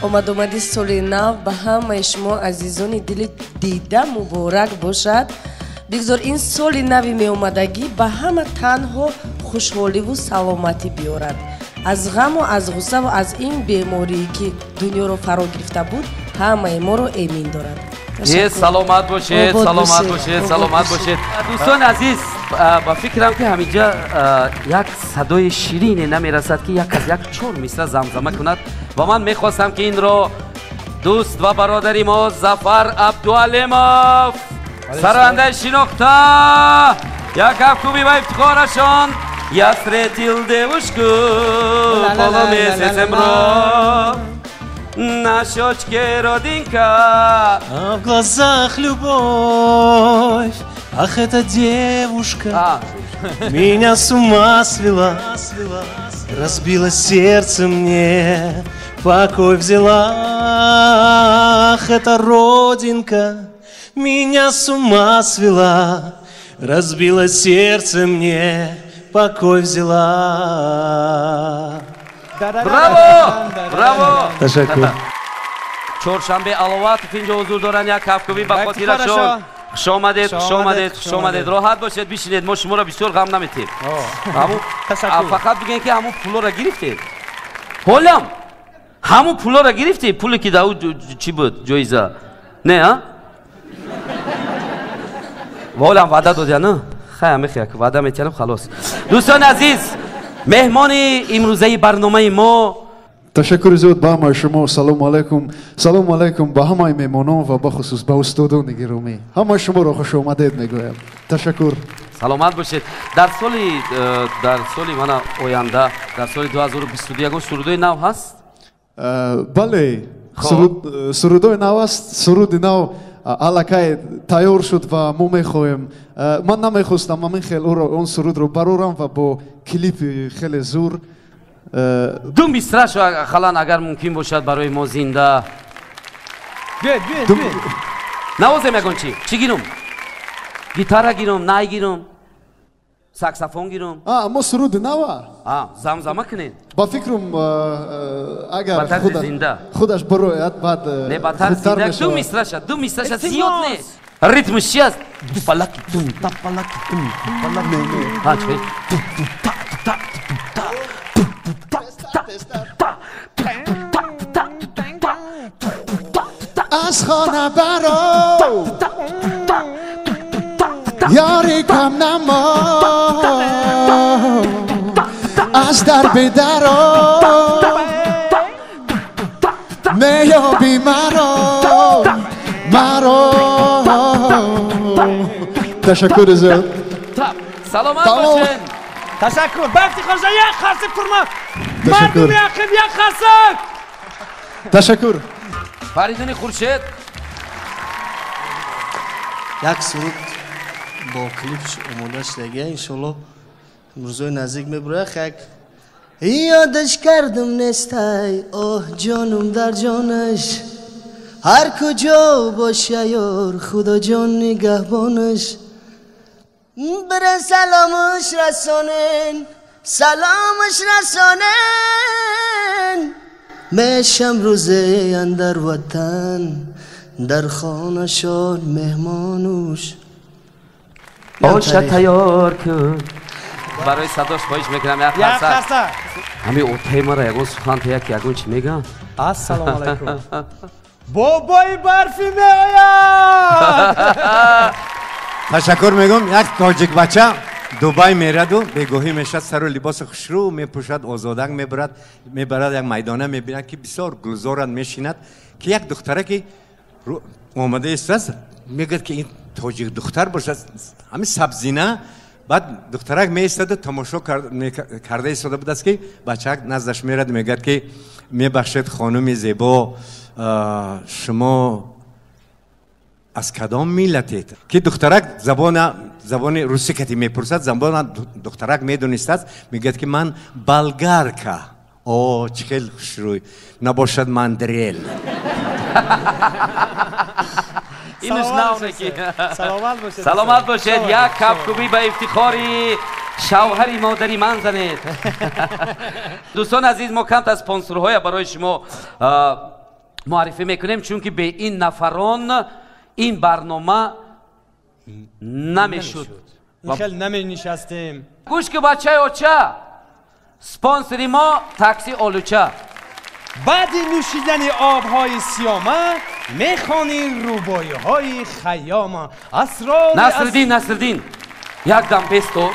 Омадомади соли нав ба ҳамаи шумо азизони дили дида муборак бошад. Бигзор ин соли нави меомадагӣ ба ҳама танҳо хушҳоливу саломатӣ биёрад. Аз ғаму аз ғуссаву аз ин беморие ки дунёро фаро гирифта буд, ҳамаи моро эмин дорад. Саломат бошед, саломат бошед, саломат бошед. Дӯстони азиз, ба фикрам ки ҳаминҷа як садои ширине намерасад ки як аз як чор мисра замзама кунад ва ман мехостам ки инро дӯст ва бародари мо Зафар Абдуалимов, сарояндаи шинохта, як кафкӯбӣ ва ифтихорашон. Я встретил девушку полумесяцем ров, на щечке родинка, а в глазах любовь. Ах, эта девушка меня с ума свела, разбила сердце мне, покой взяла. Ах, эта родинка меня с ума свела, разбила сердце мне, покой взяла. Браво! Браво! Ташаккур. Чоршанбе Аловатов инҷо ҳузур доранд. Як кафкӯбӣ ба хотирашон. Хуш омадед, хуш омадед, хуш омадед. Роҳат бошед, бишинед. Мо шуморо бисёр ғам наметем. Фақат бигӯем ки ҳамун пулоро гирифтед. Ҳолам ҳамун пулоро гирифтед? Пуле ки дар ӯ чӣ буд ҷоиза? Не, а? Ҳолам ваъда додя, на? Хай, мехоҳ ваъда метиҳам, халос. Дӯстони азиз, меҳмони имрӯзаи барномаи мо. Ташаккури зиёд ба ҳамаи шумо. Салому алайкум. Салому алайкум ба ҳамаи меҳмонон ва бахусус ба устодони гиромӣ. Ҳамаи шуморо хушомадед мегӯям. Ташаккур. Саломат бошед. Дар соли мана оянда, дар соли 2022 ягон сурудои нав ҳаст? Бале, сурудои нав аст. Суруди нав аллакай тайёр шуд ва мо мехоҳем. Ман намехостам ҳамин хел он сурудро барорам ва бо клипи хеле зур. Ду мисрашо ақаллан агар мумкин бошад барои мо зинда. Биёед, биёед, биёед. Навозем ягон чӣ? Чӣ гирум? Гитара гирум, най гирум, саксофон гирум. Мо суруди нава? Замзама кунед. Ба фикрам агар худаш барояд баъд. Не, ба тарзи зинда. Ду мисраша, зиёд не. Ритмш чи аст? Дупалаки дум, тапалаки дум, дупалаки. Ҳа, чӣ? Ту ту та та ту та ту та та та ту та та ту та ту та. Аз хона баро, ёри кам намо, аз дар бедаро меёби маро, маро. Ташаккури зиёд. Саломат бошед. Ташаккур. Ба ифтихоршон як қарсак пурма. Мардуми ақиб як қарсак. Ташаккур. Фаридуни Хуршед. Як суруд бо клип омода шудагия, иншолло рӯзои наздик мебурояд. Як ёдаш кардам нестай, оҳ ҷонум дар ҷонаш, Ҳар куҷо боша ёр, Худоҷон нигаҳбонаш. Бирен саломаш расонен, саломаш расонен. Мешам рӯзе андар ватан, дар хонашон меҳмонуш. Оша тайёр кун. Барои садош хоҳиш мекунам як қарсак. Ҳамин отаи мара ягон сухан та як ягон чӣ мегӯям? Ассалому алайкум. Бобои барфӣ меояд. Ташаккур мегӯм. Як тоҷик бача Дубай мераду бегоҳӣ мешад, сару либоси хушрӯ мепӯшад, озодак мебарад, мебарад як майдона, мебинад ки бисёр гулзоранд, мешинад ки як духтараки омада истааст, мегӯяд ки ин тоҷик духтар бошад, ҳамин сабзина. Баъд духтарак меистоду тамошо карда истода будааст ки бачаак наздаш мерад, мегӯяд ки мебахшед, хонуми зебо, шумо аз кадом миллатед? Ки духтарак забони русӣ кати мепурсад, забона духтарак медонистааст, мегӯяд ки ман болгарка. О, чӣ хел хушрӯй, набошад мандрел. Инаш навнеки. Саломат бошед. Саломат бошед. Як кафкӯбӣ ба ифтихори шавҳари модари ман занед. Дӯстони азиз, мо камтар спонсорҳоя барои шумо муаррифӣ мекунем, чунки бе ин нафарон ин барнома намешуд. Хел наменишастем. Гӯш ки бачаи оча, спонсори мо такси Олуча. Баъди нӯшидани обҳои сиёма мехонӣ рубоиҳои Хайёма. Асрори Насриддин, Насриддин, як дам бесто.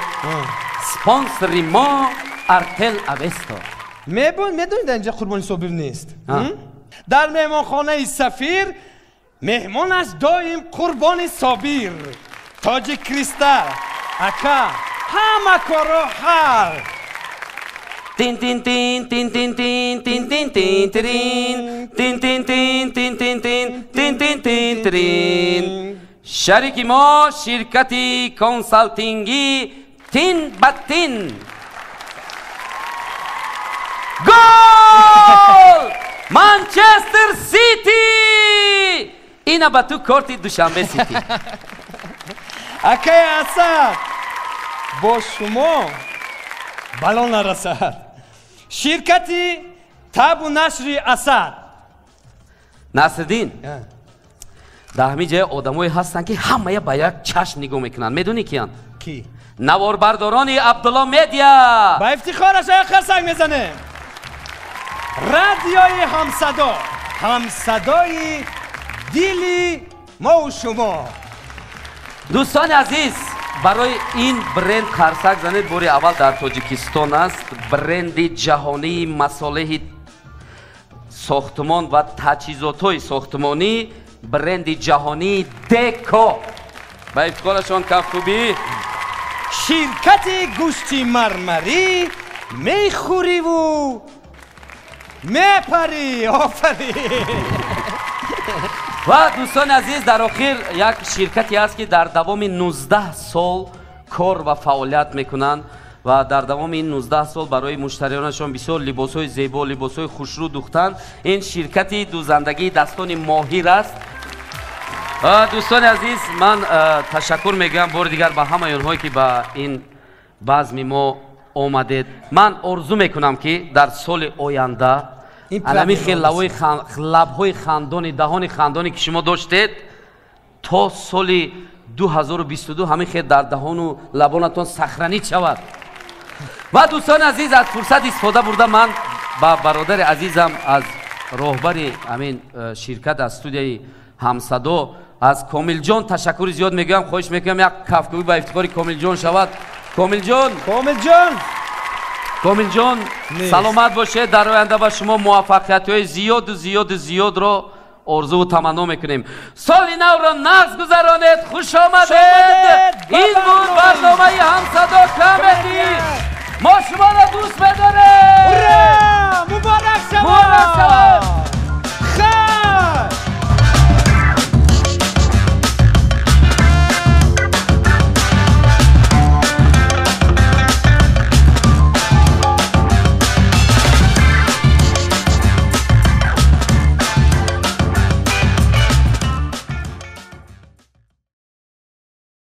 Спонсори мо Артел Авесто. Медонед, дар инҷа Қурбони Собир нест. Дар меҳмонхонаи Сафир меҳмон аст доим Қурбони Собир. Тоҷи Кристал, ака, ҳама корро ҳал. Тин тин тин тин тин тин тин тин тин тирин тин тин тин тин тин тин тин тин тин тирин. Шарики мо ширкати консалтингӣ Тин ба Тин. Гол! Манчестер Сити! Ина ба ту корти Душанбе Сити. Акаи Асад, бо шумо бало нарасад. Ширкати табу нашри Асад. Насриддин, дар ҳамин ҷоя одамое ҳастанд ки ҳамая ба як чашм нигоҳ мекунанд. Медонӣ киянд? Ки? Наворбардорони Абдулло Медиа. Ба ифтихораш як қарсак мезанем. Радиои Ҳамсадо, ҳамсадои дили мову шумо. Дӯстони азиз, барои ин бренд қарсак занед. Бори аввал дар Тоҷикистон аст бренди ҷаҳонии масолеҳи сохтмон ва таҷҳизотҳои сохтмонӣ, бренди ҷаҳонии Деко. Ба ифтихорашон кафкӯбӣ. Ширкати гӯшти мармарӣ, мехӯриву мепарӣ. Офарин. Ва дӯстони азиз, дар охир як ширкате ҳаст ки дар давоми 19 сол кор ва фаъолият мекунанд ва дар давоми ин 19 сол барои муштариёнашон бисёр либосҳои зебо, либосҳои хушрӯ духтанд. Ин ширкати дӯзандагии дастони моҳир аст. Дӯстони азиз, ман ташаккур мегӯям бори дигар ба ҳамаи онҳое ки ба ин базми мо омадед. Ман орзу мекунам ки дар соли оянда алами хел лабҳои хандони, даҳони хандоне ки шумо доштед, то соли 2022 ҳамин хел дар даҳону лабонатон сахранӣ шавад. Ва дӯстони азиз, аз фурсат истифода бурда ман ба бародари азизам аз роҳбари ҳамин ширкат, аз студияи Ҳамсадо, аз Комилҷон ташаккури зиёд мегӯям. Хоҳиш мекунам як кафкӯбӣ ба ифтихори Комилҷон шавад. Комилҷон, Комилҷон, Комилҷон, саломат бошед. Дар оянда ба шумо муваффақиятҳои зиёду зиёду зиёдро орзуву таманно мекунем. Соли навро нағз гузаронед. Хуш омадед. Ин